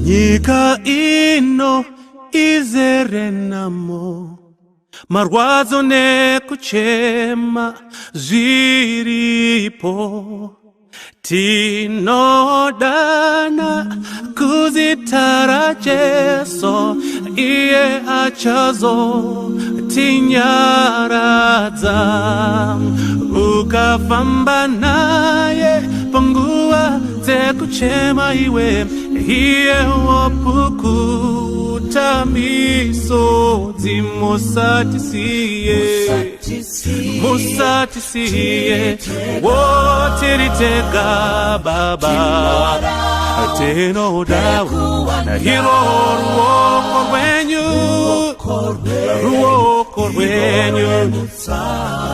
Nyika ino izere namo, marwadzo nekuchema zviripo. Tinodana kuzita raJesu, iye achazotinyaradza. Ukafamba naye panguva dzekuchema iwe, iye wopukuta misodzi. Musatisiye, musatisiye, tiri tega Baba. Tinodawo irwo ruoko rwenyu, ruoko rwenyu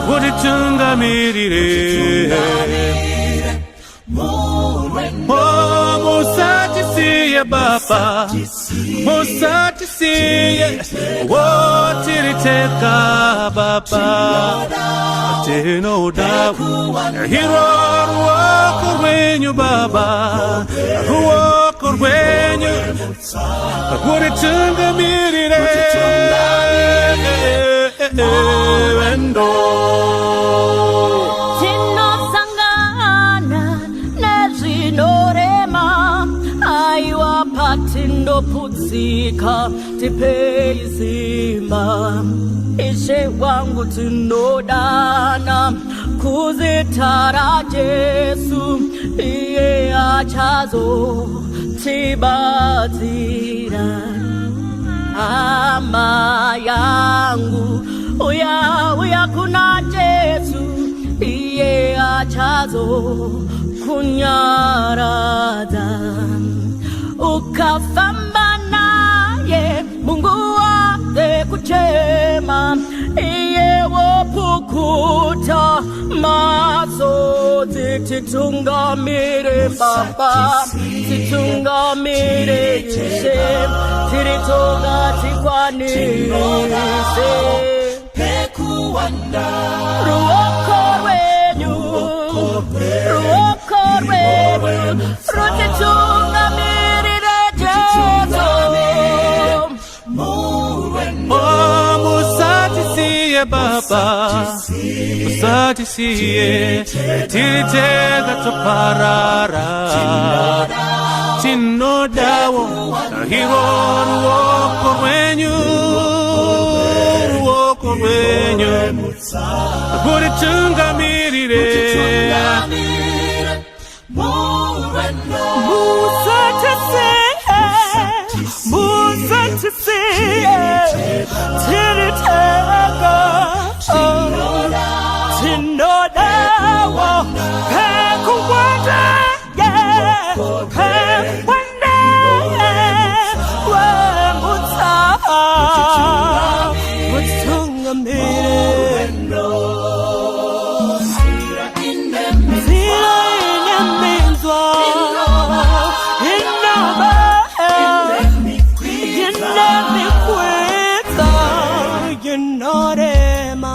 rutitungamirire. Oh, musatisiye Baba, musatisiye, tiri tega Baba. Tinoda irwo ruoko rwenyu Baba, ruoko rwenyu rutitungamirire rwendo. Tinosangana nezvinorema, aiwa, patindoputsika tipei simba, Ishe wangu. Tinodana kuzita raJesu, iye achazotibatsira. Hama yangu, uya, uya kuna Jesu, iye achazo kunyaradza. Ukafamba naye munguva dzekuchema, iye wopukuta masodzi. Titungamire Baba, titungamire Ishe, tiri toga tikwanise. Ruoko rwenyu, ruoko rwenyu rutitungamirire, Jesu. Oh, musatisiye Baba, musatisiye, tiri tega toparara. Tinodawo irwo ruoko rwenyu, ruoko rwenyu rutitungamirire. Musatisiye, musatisiye, tiri tega. Tinodawo pekuwanda, yeah, pekuwanda wemutsa mutungamire. Nzira ine minzwa, inoba ine mikwidza, inorema.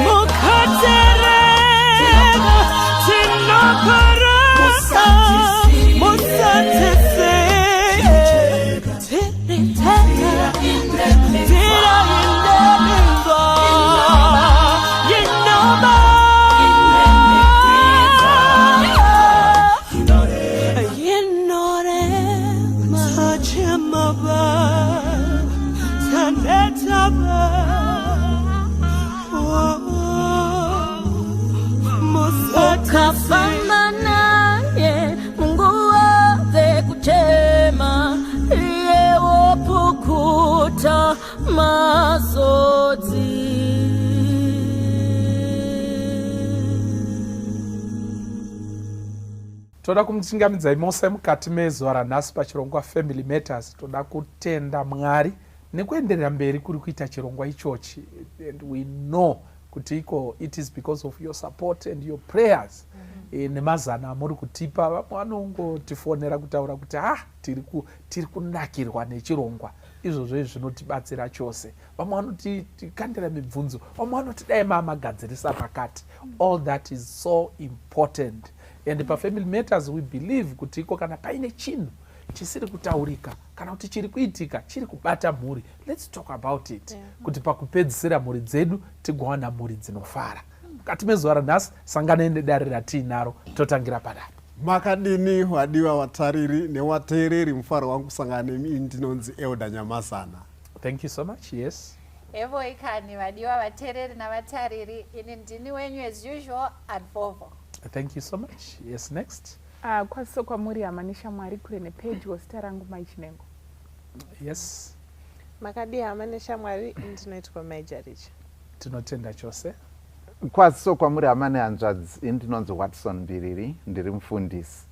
Mukaterega tinoparara, musatisiye, tiri tega. Nzira ine minzwa, inoba inorema. Tachemaba, tanetaba. Oh, Ukafamba naye munguva dzekuchema, iye wopukuta masodzi. Toda kumuchingamidzai mose mukati mezuva ranhasi pachirongwa Family Matters. Toda kutenda Mwari nekuenderera mberi kuri kuita chirongwa ichochi, and we know kuti iko it is because of your support and your prayers nemazana amuri kutipa. Vamwe vanongotifonera kutaura kuti, "Ah, tiri kunakirwa nechirongwa." Izvozvo izvi zvinotibatsira chose. Vamwe vanotikandira mibvunzo, vamwe vanoti dai mamagadzirisa pakati. All that is so important. And paFamily Matters we believe kuti iko kana paine chinhu chisiri kutaurika kana kuti chiri kuitika chiri kubata mhuri, let's talk about it, kuti pakupedzisira mhuri dzedu tigowana mhuri dzinofara. Mukati mezuva ranhasi, sanganai nedare ratiinaro. Totangira panapa. Makadini, wadiwa vatariri nevateereri? Mufaro wangu kusangana nemi. Ndinonzi Elder Nyamazana. Thank you so much. Yes. Evoikani, vadiwa vateereri navatariri. Ini ndini wenyu as usual, Advovo. Thank you so much. Yes, next. Kwaziso kwamuri, hama neshamwari, kure nepedyo. Zita rangu Mai Chinengo. Yes. Makadi, hama neshamwari. Ndinoitwa Maijaricha. Tinotenda chose. Kwaziso kwamuri, hama nehanzvadzi. Ini ndinonzi Watson Mbiriri, ndiri mufundisi.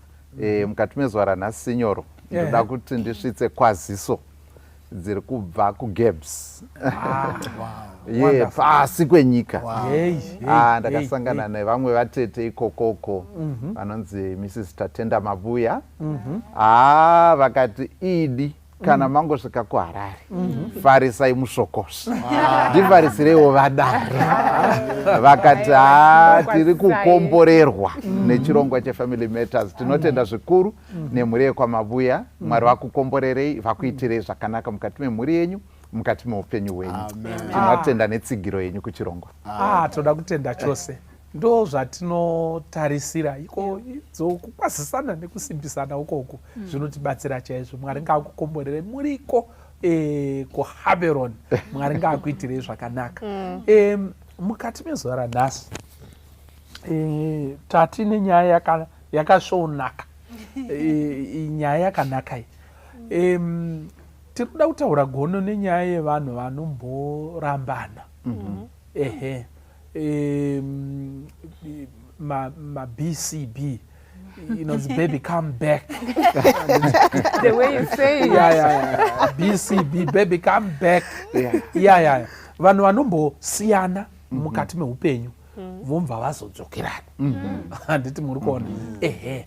Mukati mezuva ranhasi, sinyoro, ndoda kuti ndisvitse kwaziso dziri kubva kuGabs ye Wonderful. pasi kwenyika. Hey, hey, Ah, ndakasangana hey, nevamwe vatete ikokoko vanonzi Mrs Tatenda Mabuya. Ah, vakati idi kana mangosvika kuHarare, farisai musvokosvo, ndifarisireiwo vadare. Vakati ha, tiri kukomborerwa nechirongwa cheFamily Matters. Tinotenda zvikuru nemhuri yekwaMabuya. Mwari vakukomborerei, vakuitirei zvakanaka mukati memhuri yenyu, mukati meupenyu hwenyu. Amen. Tinotenda netsigiro yenyu kuchirongwa. Ah, toda kutenda chose. Ndo zvatinotarisira iko idzo kukwazisana nekusimbisana ukoko, zvinotibatsira chaizvo. Mwari ngaakukomborere muriko kuHaberon. Mwari ngaakuitirei zvakanaka. Mukati mezuva ranhasi tatine nyaya yakasvoonaka, nyaya yakanaka iyi. Tiri kuda kutaura gono nenyaya yevanhu vanomborambana, ehe, maBCB, inonzi baby come back. The way you say it. Yeah. BCB, baby come back. Yeah. Vanhu vanombosiyana mukati meupenyu, vomva vazodzokerana, handiti muri kuona? Ehe.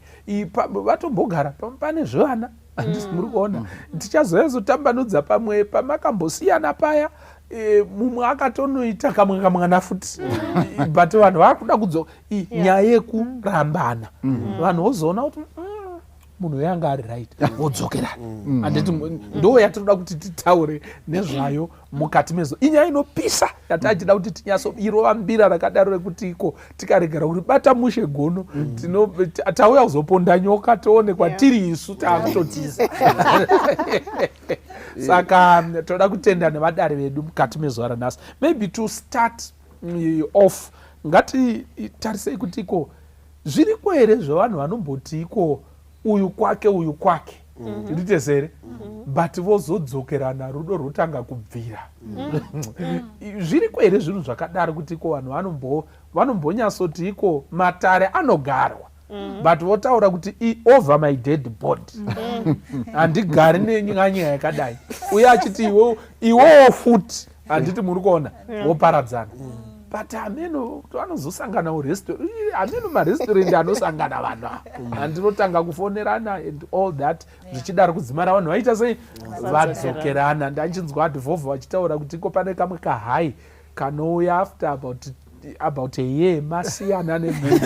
Vatombogara pane zvivana, handiti muri kuona? Tichazoyazotambanudza pamwe pamakambosiyana paya, mumwe akatonoita kamwe kamwana futi, but vanhu vakuda kudzo nyaya yekurambana, vanhu vozoona kuti munhu uyo anga ari right, vodzokerana, handiti? Ndo yatinoda kuti titaure nezvayo mukati mezo. Inyaya inopisa yatachida kuti tinyatso irova mbira rakadaro rekuti iko tikaregera kuti bata mushe gono, tauya kuzoponda nyoka, toonekwa tiri isu taakutotiza. Saka toda kutenda nevadare vedu mukati mezuva ranhasi. Maybe to start off, ngatitarisei kuti iko zviriko here zvevanhu vanomboti iko uyu kwake, uyu kwake, nditezere, but vozodzokerana, rudo rwotanga kubvira? Zviriko here zvinhu zvakadaro, kuti iko vanhu vanombonyatsoti iko matare anogarwa, but votaura kuti over my dead body, handigari nenyanya yakadai, uye achiti iwewo futi, handiti muri kuona? Voparadzana, but hameno vanozosangana hameno marestaurant anosangana vanhu ava, handinotanga kufonerana and all that, zvichidaro kudzimara vanhu vaita sei? Vadzokerana. Ndachinzwa Advovho vachitaura kuti iko pane kamwe kahigh kanouya after about a year masiyana nemunhu.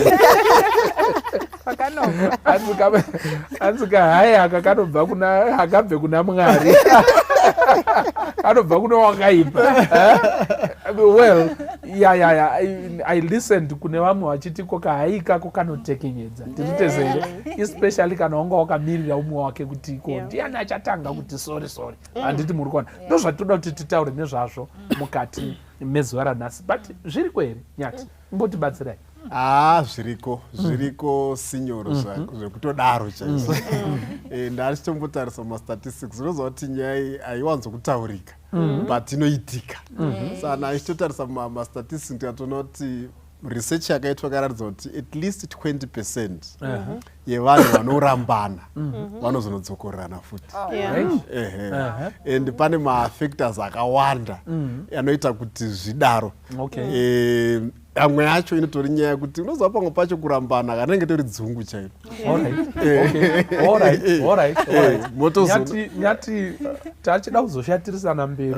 Pakanobva. Hanzi kahigh aka kanobva kuna, hakabve kuna Mwari, kanobva kune wakaipa. Well, yeah. I listened kune vamwe vachiti ko kahigh kako kanotekenyedza, tirutezere, especially kana wanga wakamirira umwe wake kuti ko ndiani achatanga kuti sorry, sorry, handiti muri kuona? Ndo zvatinoda kuti titaure nezvazvo mukati mezuva ranhasi. But zviriko here, Nyati? Imbotibatsirai. Haa, zviriko, zviriko sinyoro, zvekutodaro chaizvo. Ndarichitombotarisa mastatistics. Unoziva kuti nyaya iyi haiwanzokutaurika, but inoitika. Saka ndaichitotarisa mastatistics, ndikatoona kuti research yakaitwa yakaratidza kuti at least 20% yevanhu vanorambana vanozonodzokorerana futi. Ehe. And pane mafactors akawanda anoita kuti zvidaro. Amwe yacho inotori nyaya yekuti unoziva pamwe pacho kurambana kanenge tori dzungu chairo. Alright. Nyati tachida kuzoshatirisana mberi.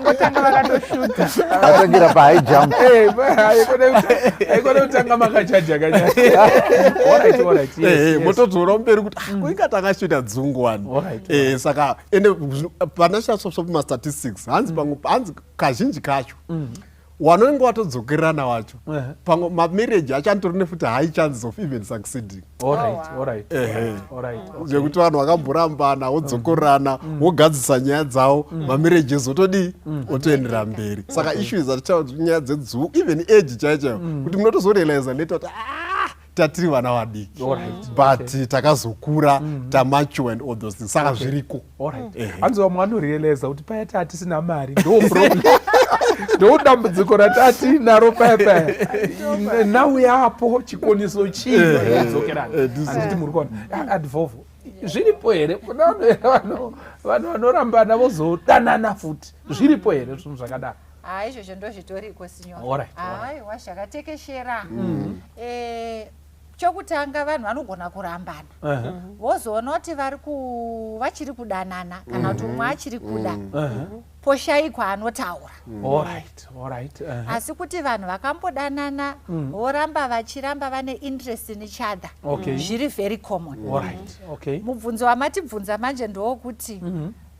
Ngotanga vakatoshuta. Atangira pahigh jump. Aikone kutanga makachaja kanyati. Alright, yes, yes. Motozoona mberi kuti ah, kuinga takashuta dzungu wani. Saka ende panashatsvapsva pamastatistics hanzi pamwe hanzi kazhinji kacho wanonge watodzokerana wacho pamwe mamarriage acho anotori nefuti high chances of even succeeding. Zvekuti vanhu vakamborambana wodzokorana wogadzisa nyaya dzavo, mamarriages otodii, otoendera mberi. Saka issues atichaura nyaya dzedzungu, even age chaiyo chaiyo, kuti munotozorealiza later kuti ah, tatiri vana vadiki, but takazokura, tamature and all those things. Saka zviriko. Hanzi vamwe vanorealiza kuti paya tatisina mari, ndo problem, ndo dambudziko ratatinaro paya paya. Now yapo chikoniso chii dzokerana? Handiti muri kuona advovo zviripo here? Kuna vanhu here vanhu vanorambana vozodanana futi? Zviripo here zvinhu zvakadaro? Ha, izvozvo ndozvitoriko, sinyora. Aiwa, zvakatekeshera. Chokutanga, vanhu vanogona kurambana, vozoona kuti vari vachiri kudanana kana kuti umwe achiri kuda, poshayikwa anotaura. Asi kuti vanhu vakambodanana voramba vachiramba vane interest in each other, zviri very common. Mubvunzo wamatibvunza manje ndowokuti,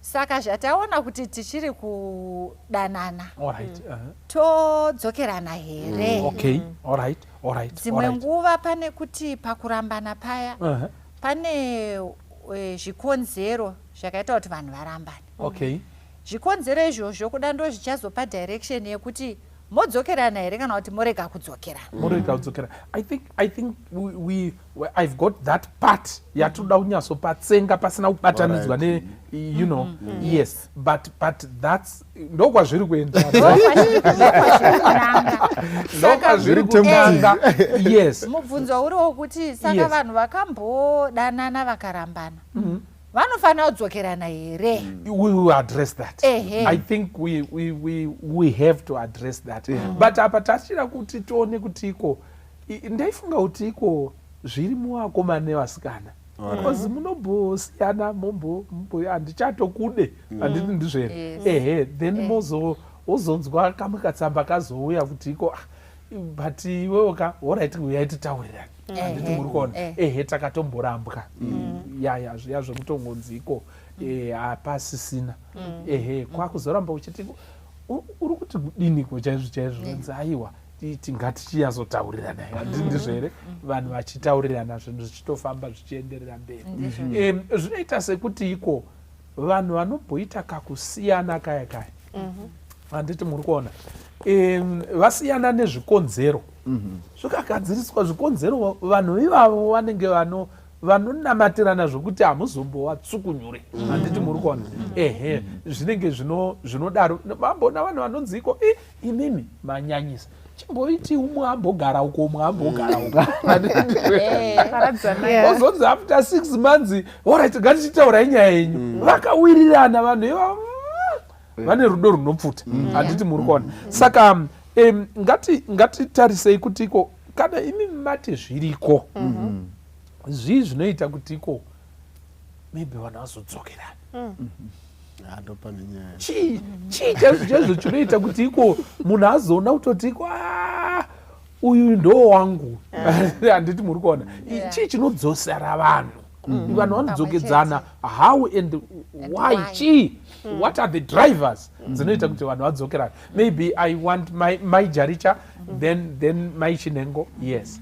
saka zvataona kuti tichiri kudanana, todzokerana here? Dzimwe nguva pane kuti pakurambana paya pane zvikonzero zvakaita kuti vanhu varambane. Zvikonzero izvozvo kuda ndo zvichazopa direction yekuti modzokerana here kana kuti morega kudzokerana. Morega kudzokera. I think I've got that part yatoda kunyatsopatsenga pasina kubatanidzwa ne you know yes, but that's ndokwazviri kuenda. Ndokwazviri kunanga. Ndokwazviri kunanga, yes. Mubvunzo uri wokuti saka vanhu vakambodanana vakarambana vanofanira kudzokerana here? We will address that. I think we have to address that, but apa tachida kuti tione kuti iko ndaifunga kuti iko zviri muvakomana nevasikana, because munombosiyana, mombo handichatokude, handiti ndizvo here? Yes. Ehe, then mozo wozonzwa kamwe katsamba kazouya kuti iko, ah, but iwewo ka, alright, uyai titaurirane, handiti muri kuona? Ehe, takatomborambwa yaya zviya zvekutongonzi iko hapasisina. Ehe, kwakuzoramba uchiti uri kuti kudiniko chaizvo chaizvo? Nzi aiwa, tingatichiyazotaurirana, handiti ndizvo here? Vanhu vachitaurirana, zvinhu zvichitofamba zvichienderera mberi. Zvinoita sekuti iko vanhu vanomboita kakusiyana kaya kaya, handiti muri kuona? Vasiyana nezvikonzero zvikagadziriswa zvikonzero, vanhu ivavo vanenge vanonamatirana zvokuti hamuzombovatsukunyure, handiti muri kuona? Ehe, zvinenge zvinodaro. Vambona vanhu vanonzi iko, "Imimi manyanyisa, chimboiti umwe ambogara uko, umwe ambogara uko." Paradzanai. Ozonzi after 6 months, alright, ngatichitaurai nyaya yenyu. Vakawirirana vanhu ivavo, vane rudo runopfuta, handiti muri kuona? Saka ngatitarisei kuti iko kana imi mati zviriko, zvii zvinoita kuti iko maybe vanhu vazodzokerana? Ndo pane nyaya. Chii chaizvo chaizvo chinoita kuti iko munhu azoona kutoti iko, "Ah, uyu ndo wangu," handiti muri kuona? Chii chinodzosera vanhu? Vanhu vanodzokedzana how and why? Why? Chii? What are the drivers dzinoita kuti vanhu vadzokerana? Maybe I want my Jaricha, then my Chinengo, yes.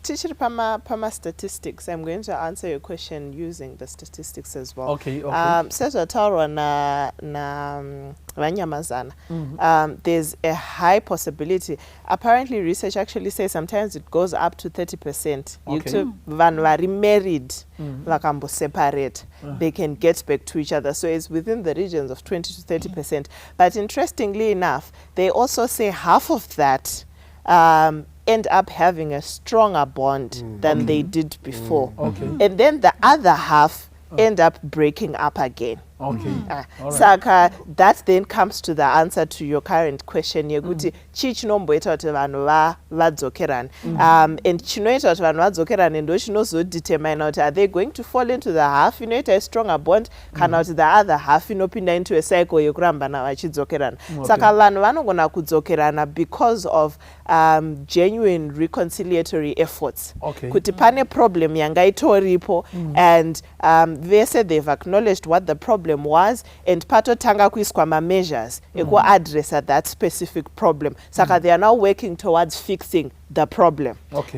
Tichiri pama statistics, I'm going to answer your question using the statistics as well. Okay. Sezvataurwa na vanyamazana, there's a high possibility. Apparently, research actually says sometimes it goes up to 30%. Yekuti vanhu vari married vakamboseparate, they can get back to each other. So it's within the regions of 20 to 30%. But interestingly enough, they also say half of that end up having a stronger bond than they did before. And then the other half end up breaking up again. Okay. Saka that then comes to the answer to your current question yekuti chii chinomboita kuti vanhu vadzokerane. And chinoita kuti vanhu vadzokerane ndo chinozodetermina kuti are they going to fall into the half inoita a stronger bond kana kuti the other half inopinda into a cycle yekurambana vachidzokerana. Saka vanhu vanogona kudzokerana because of genuine reconciliatory efforts, kuti pane problem yanga itoripo and vese they've acknowledged what the problem was and patotanga kuiswa mameasures ekuaddressa that specific problem. Saka they are now working towards fixing the problem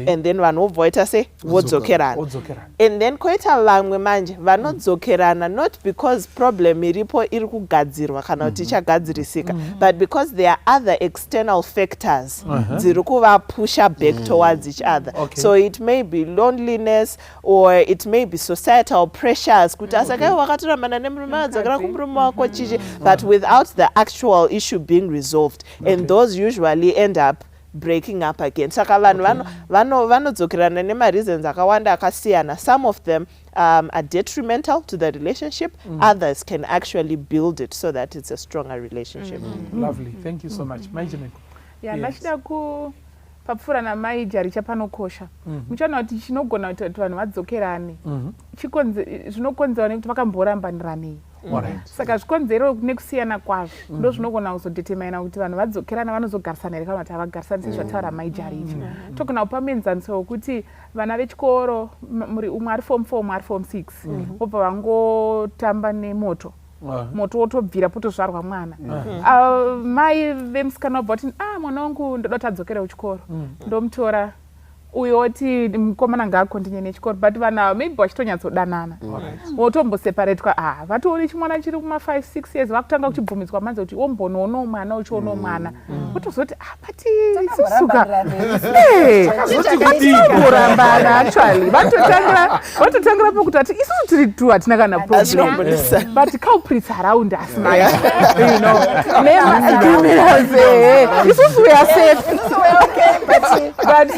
and then vanhu vobva vaita se vodzokerana. Wodzokerana. And then koita vamwe manje vanodzokerana not because problem iripo iri kugadzirwa kana kuti ichagadzirisika, but because there are other external factors dziri kuvapusha back towards each other. So it may be loneliness or it may be societal pressures kuti asaka iwe wakatorambana nemurume, wadzokera kumurume wako chichi, but without the actual issue being resolved, and those usually end up breaking up again. Saka vanhu vanodzokerana nemareasons akawanda akasiyana. Some of them are detrimental to the relationship, others can actually build it so that it's a stronger relationship. Lovely, thank you so much, Maichineko. Ya. Ndachida ku papfuura namai Jaricha panokosha. Muchaona kuti chinogona kuita kuti vanhu vadzokerane zvinokonzerwa nekuti vakamborambaniraneyi. Saka zvikonzero nekusiyana kwazvo ndo zvinogona kuzodetermina kuti vanhu vadzokerana vanozogarisana here kana kuti havagarisani, sezvataura mai Jaricha. Togona kupa muenzaniso wekuti vana vechikoro, muri umwe ari form 4, umwe ari form 6, vobva vangotamba nemoto, moto wotobvira, potozvarwa mwana. Ah, mai vemusikana vabva vati, "Ah, mwana wangu ndoda kuti adzokere kuchikoro, ndomutora." Uyo oti mukomana ngaakontinye nechikoro, but vanhu ava maybe vachitonyatsodanana, wotomboseparetwa. Ah, vatori chimwana chiri kuma5 6 years, vakutanga kuchibvumidzwa manje kuti wombonoonawo mwana, uchionawo mwana, wotozoti, "Ah, but isusuka Takazoti kudii? Kurambana." Actually vatotangira pokuti ati isusu tiri two, hatina kana problem, but culprits around us manje, nemacriminals. Isusu we are safe, but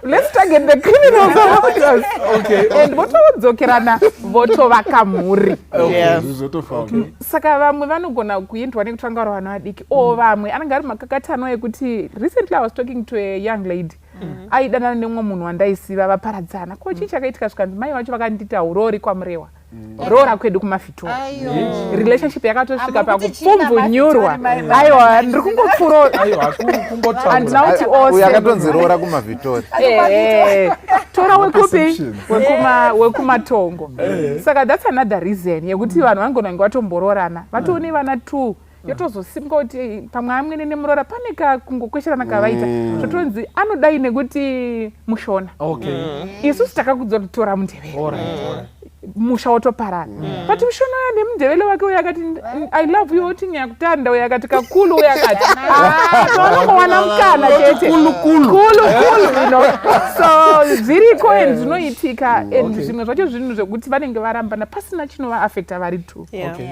let's target the criminals around us. And votodzokerana, votovaka mhuri. Zvotofamba. Saka vamwe vanogona kuendwa nekuti vanga vari vana vadiki, o vamwe anenge ari makakatanwa ekuti recently I was talking to a young lady aidanana nemumwe munhu wandaisiva, vaparadzana. Ko chii chakaitika? Zvikanzi mai vacho vakandita urori kwaMurewa, roora kwedu kuMavhitori. Relationship yakatosvika Amuri kuti pakupfumvunyurwa. chii naMavhitori, mai? Aiwa, ndiri kungopfuura. Aiwa, kungotaura. Handina kuti Uyu ose. akatonzi roora kuMavhitori. Tora wekupi? Perceptions. Wekumatongo. Saka that's another reason yekuti vanhu vanogona kunge vatomboroorana, vatone vana two, yotozosimuka kuti pamwe amwene nemuroora pane kakungokwesherana kavaita, zvotonzi anodai nekuti muShona, isusu takakudza kuti tora muNdevere. All right. Musha wotoparara, but muShona uya nemuNdevele wake uyo akati, "I love you," oti, "Nyakutanda," uyo akati, "Kakulu," uyo akati, "Ah, pavanongowana mukana chete, Kulu, kulu. kulu kulu." So zviriko and zvinoitika, and zvimwe zvacho zvinhu zvekuti vanenge varambana pasina chinovaafecta vari two.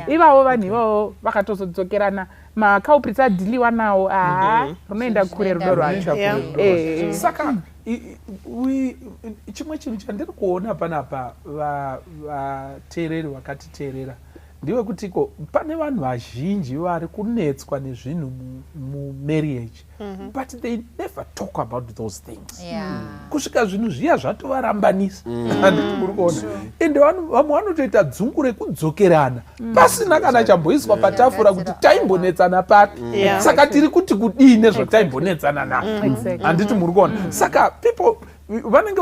Ivavo vanhu ivavo vakatozodzokerana, maculprits adhiliwa nawo, haa, runoenda kure rudo rwacho. Runoenda kure rudo rwacho. Saka chimwe chinhu chandiri kuona panapa, vateereri vakatiteerera, ndewekutiko pane vanhu vazhinji vari kunetswa nezvinhu mumarriage, but they never talk about those things kusvika zvinhu zviya zvatovarambanisa. Handiti muri kuona? Ende vamwe vanotoita dzungu rekudzokerana pasina kana chamboiswa patafura kuti taimbonetsana papi, saka tiri kuti kudii nezvataimbonetsana nazvo. Handiti muri kuona? Saka people vanenge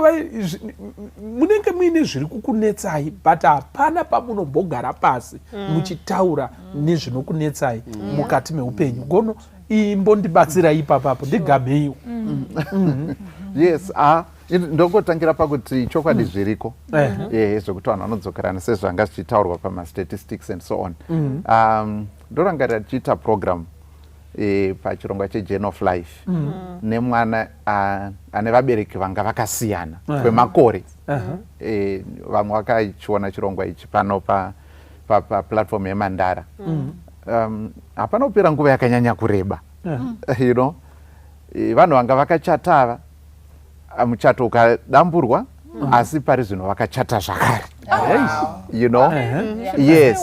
munenge muine zviri kukunetsai, but hapana pamunombogara pasi muchitaura nezvinokunetsai mukati meupenyu. Gono imbondibatsirai ipapapo, ndigamheiwo. Yes, ah, ndongotangira pakuti chokwadi zviriko zvekuti vanhu vanodzokerana sezvanga zvichitaurwa pamastatistics and so on. Ndorangarira tichiita program pachirongwa cheJourney of Life nemwana ane vabereki vanga vakasiyana kwemakore. Vamwe vakachiona chirongwa ichi pano paplatform yeMandara. Hapana kupera nguva yakanyanya kureba, vanhu vanga vakachata ava, muchato ukadamburwa. Asi pari zvino vakachata zvakare, you know. Yes.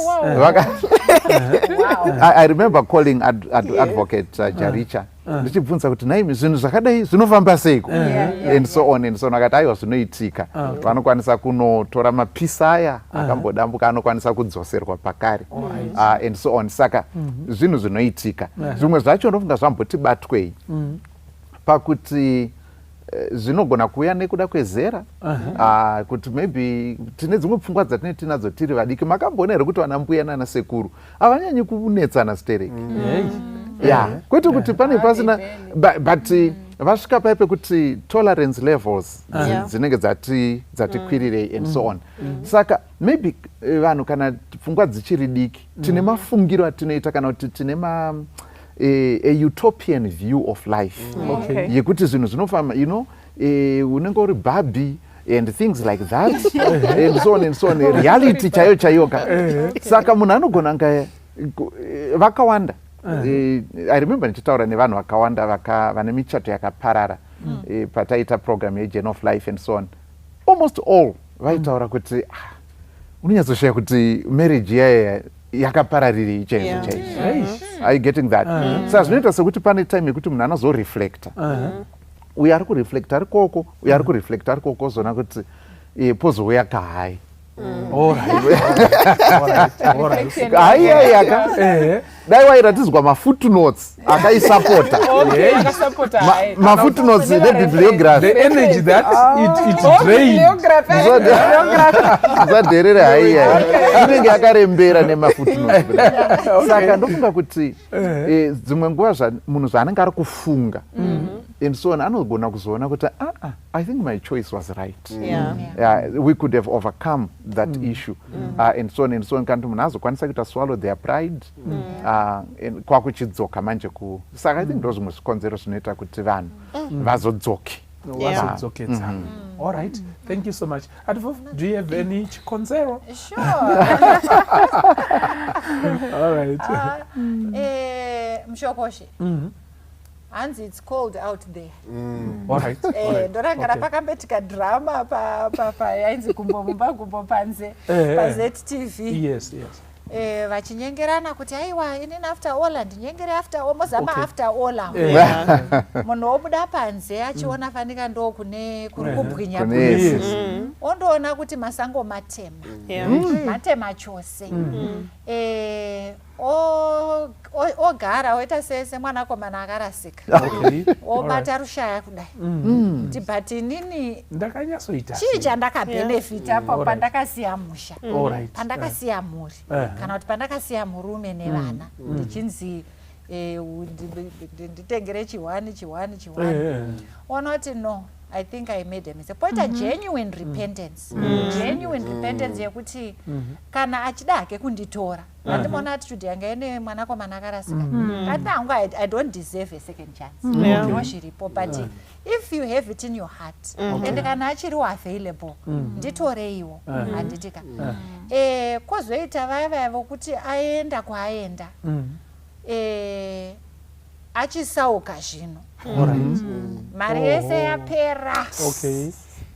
I remember calling Advocate Jaricha ndichibvunza kuti, "Naimi, zvinhu zvakadai zvinofamba seiko?" And so on and so on. Akati, "Aiwa, zvinoitika. Vanokwanisa kunotora mapieces aya akambodambuka, anokwanisa kudzoserwa pakare," and so on. Saka zvinhu zvinoitika. Zvimwe zvacho ndofunga zvamboti batwei pakuti zvinogona kuuya nekuda kwezera, kuti maybe tine dzimwe pfungwa dzatinenge tinadzo tiri vadiki. Makamboona here kuti vana mbuya nana sekuru havanyanyi kunetsana stereki? Ya, kwete kuti pane pasina, but vasvika pai pekuti tolerance levels dzinenge dzati kwirirei and so on. Saka maybe vanhu kana pfungwa dzichiri diki, tine mafungiro atinoita kana kuti tine ma a utopian view of life yekuti zvinhu zvinofamba, unenge uri bhabhi and things like that and so on and so on. Reality chaiyo chaiyo ka. Saka munhu anogona nga vakawanda, I remember ndichitaura nevanhu vakawanda vane michato yakaparara, pataita program yeJourney of Life and so on, almost all vaitaura kuti, "Ah, unonyatsoshaya kuti marriage yaya yakapararirei chaizvo chaizvo." Are you getting that? Saka zvinoita sekuti pane time yekuti munhu anozoreflecta, uyo ari kureflecta ari koko, uyo ari kureflecta ari koko, ozoona kuti pozouya kahai. All right. Hai yaka dai wairatidzwa mafootnotes akaisapota. Okay, akasapota, hai. Mafootnotes nebibliography. The energy that it drained. Bibliography, bibliography. Musadherere, haiya inenge yakarembera nemafootnotes. Saka ndofunga kuti dzimwe nguva munhu zvaanenge ari kufunga and so on, anogona kuzoona kuti, "Ah, I think my choice was right. Yeah, we could have overcome that issue," and so on and so on. Kana kuti munhu azokwanisa kuita swallow their pride and kwakuchidzoka manje ku. Saka I think ndo zvimwe zvikonzero zvinoita kuti vanhu vazodzoke. Vazodzokedzana. All right, thank you so much. Advo, do you have any chikonzero? Sure. All right. Mushokoshe, hanzi it's cold out there. All right. All right. Ndorangara pakamboitika drama yainzi Gumbo Mumba Gumbo Panze paZTV. Vachinyengerana kuti, "Aiwa, inini after all handinyengere, after all mozama." After all apo munhu obuda panze achiona fanika ndo kune kuri kubwinya, Kune ondoona kuti masango matema, matema chose. Ogara oita semwanakomana akarasika, obata rushaya kudai kuti, "But inini Ndakanyatsoita chii sei? chandakabhenefita pandakasiya musha, pandakasiya mhuri, kana kuti pandakasiya murume nevana, ndichinzi nditengere chihwani, chihwani, chihwani?" Ona kuti, "No, I think I made a mistake." Poita genuine repentance, genuine repentance yekuti kana achida hake kunditora, handimona attitude yanga ine mwanakomana akarasika ati, "Hangu, I don't deserve a second chance." Ndo zviripo. But if you have it in your heart and kana achiriwo available, nditoreiwo, handitika? Kwozoita vaya vaya vokuti aenda kwaaenda, achisauka zvino, mari yese yapera,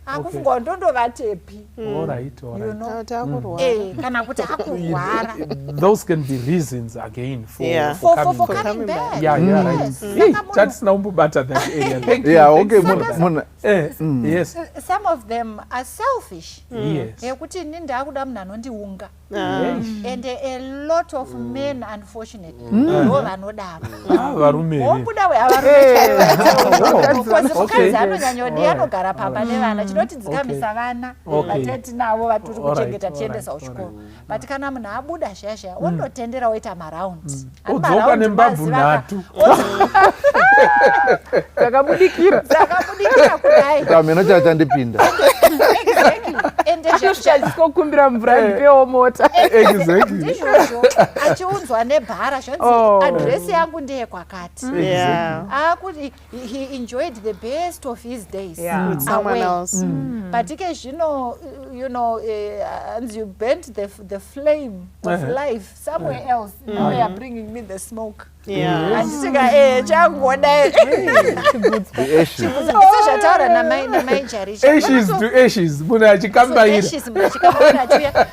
akufunga ndondovatepi. All You right. know? Kuti akurwara. Kana kuti akurwara. Those can be reasons again for, for coming for back. coming back. Yeah, right. Yes. Hey, Saka munhu- tatisina kumbobata that area. Thank you. Yeah. Thanks Okay. for that. Munhu Yes. Some of them are selfish, yekuti ini ndakuda munhu anondiunga. And a lot of men, unfortunately, ndo vanodaro. Ah, varume here. Wobuda weavarume, mukadzi anonyanyodi anogara pamba nevana, chinotidzikamisa vana vatetinavo vatiri kuchengeta, tichiendesa kuchikoro. But kana munhu abuda zviya zviya, ondotendera oita maraundi. Odzoka nembabvu nhatu. Dzakabudikira. Dzakabudikira kudai. Kamheno chachandipinda. Exactly. Ende Anosvika achisikokumbira mvura, ndipewo mota. Exactly. Ndizvozvo, achiunzwa nebhara zvonzi, Oh. "Adresi yangu ndeyekwakati." Yeah. Akuti he enjoyed the best of his days With someone away. else. But ike zvino, and you burnt the flame of life somewhere else. Now you are bringing me the smoke. Handitika changoda The ashes. sezvataura namai Jaricha. Ashes to ashes, munhu achikambaira. Ashes, munhu achikambaira achiuya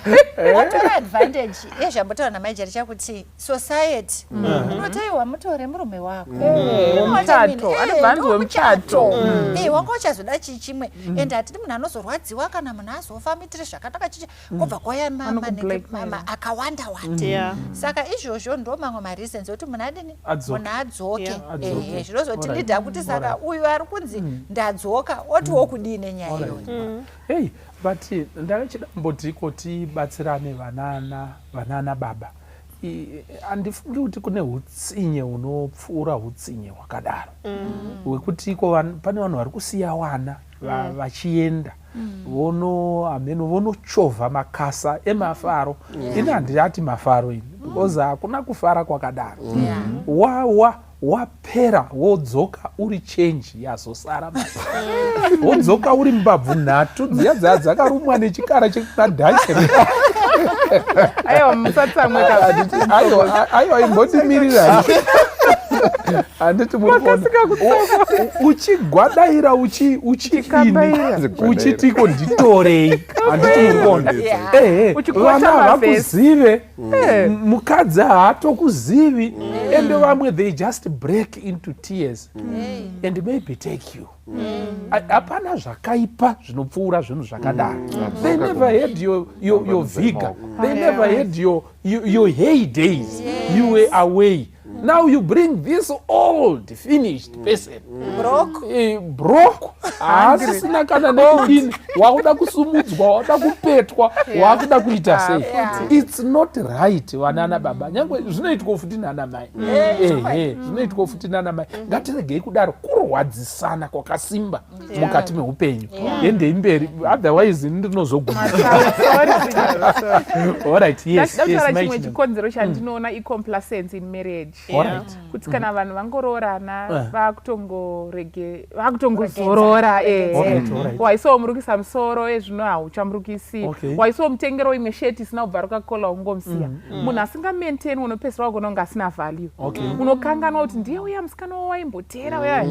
watora advantage yezvambotaura namai Jaricha kuti society unotaiwa mutore murume wako. You know what I mean? Wemuchato. Anobva anzi ndomuchato. wemuchato. Wanga uchazoda chii chimwe? And hatidi munhu anozorwadziwa kana munhu azofa, muitire zvakanaka chichi kubva kwauya Anokublackmail. akawanda wanda. Saka izvozvo ndo mamwe mareasons ekuti munhu adini? Adzoke. Munhu adzoke. Adzoke. Ehe, zvinozotilidha kuti saka uyu ari kunzi ndadzoka otiwo kudii nenyaya iyoyo? Hey, but ndakachida kumbotiko tibatsirane vanana baba. Handifungi kuti kune utsinye hunopfuura utsinye hwakadaro hwekuti iko pane vanhu vari kusiya vana vachienda vono hameno vonochovha makasa emafaro. Ini handiyati mafaro ini, because hakuna kufara kwakadaro. Wa wapera, wodzoka uri chenji yazosara manje, wodzoka uri mbabvu nhatu dziya dzaya dzakarumwa nechikara chekuna Daniel. Aiwa, musatsamwe. Aiwa, aiwa, imbondimirirai, handiti muri kuona? Makasika kutsamwa. Uchigwadaira, uchidini, Uchikambaira. uchitiko nditorei, handiti muri kuona? Ehe. Uchikota Vana mavhesi. havakuzive, mukadzi haatokuzivi, ende vamwe they just break into tears and maybe take you. Hapana zvakaipa zvinopfuura zvinhu zvakadaro. They never had your vigor, they never had your hey days. You were away. Now you bring this old finished person. Broke. Broke, haasisina kana nekudini, wakuda kusumudzwa, wakuda kupetwa, wakuda kuita sei? It's not right, vanana baba. Nyange zvinoitwa futi nana mai. Ehe, zvinoitwa futi nana mai. Ngatiregei kudaro, kurwadzisana kwakasimba mukati meupenyu. Endei mberi, otherwise ini ndinozoguma. Alright, yes. Ndachida kutaura Yes, chimwe Mai. chikonzero chandinoona, icomplacency in marriage. Kuti kana vanhu vangoroorana, vakutongorege, vakutongozorora. Waisomurukisa musoro, ezvino hauchamurukisi. Waisomutengerawo imwe sheti isina kubvaruka kola, ungomusiya. Munhu asingamaintaini, unopedzisira wagona kunge asina value. Unokanganwa kuti ndiye uya musikana wawaimbotera uya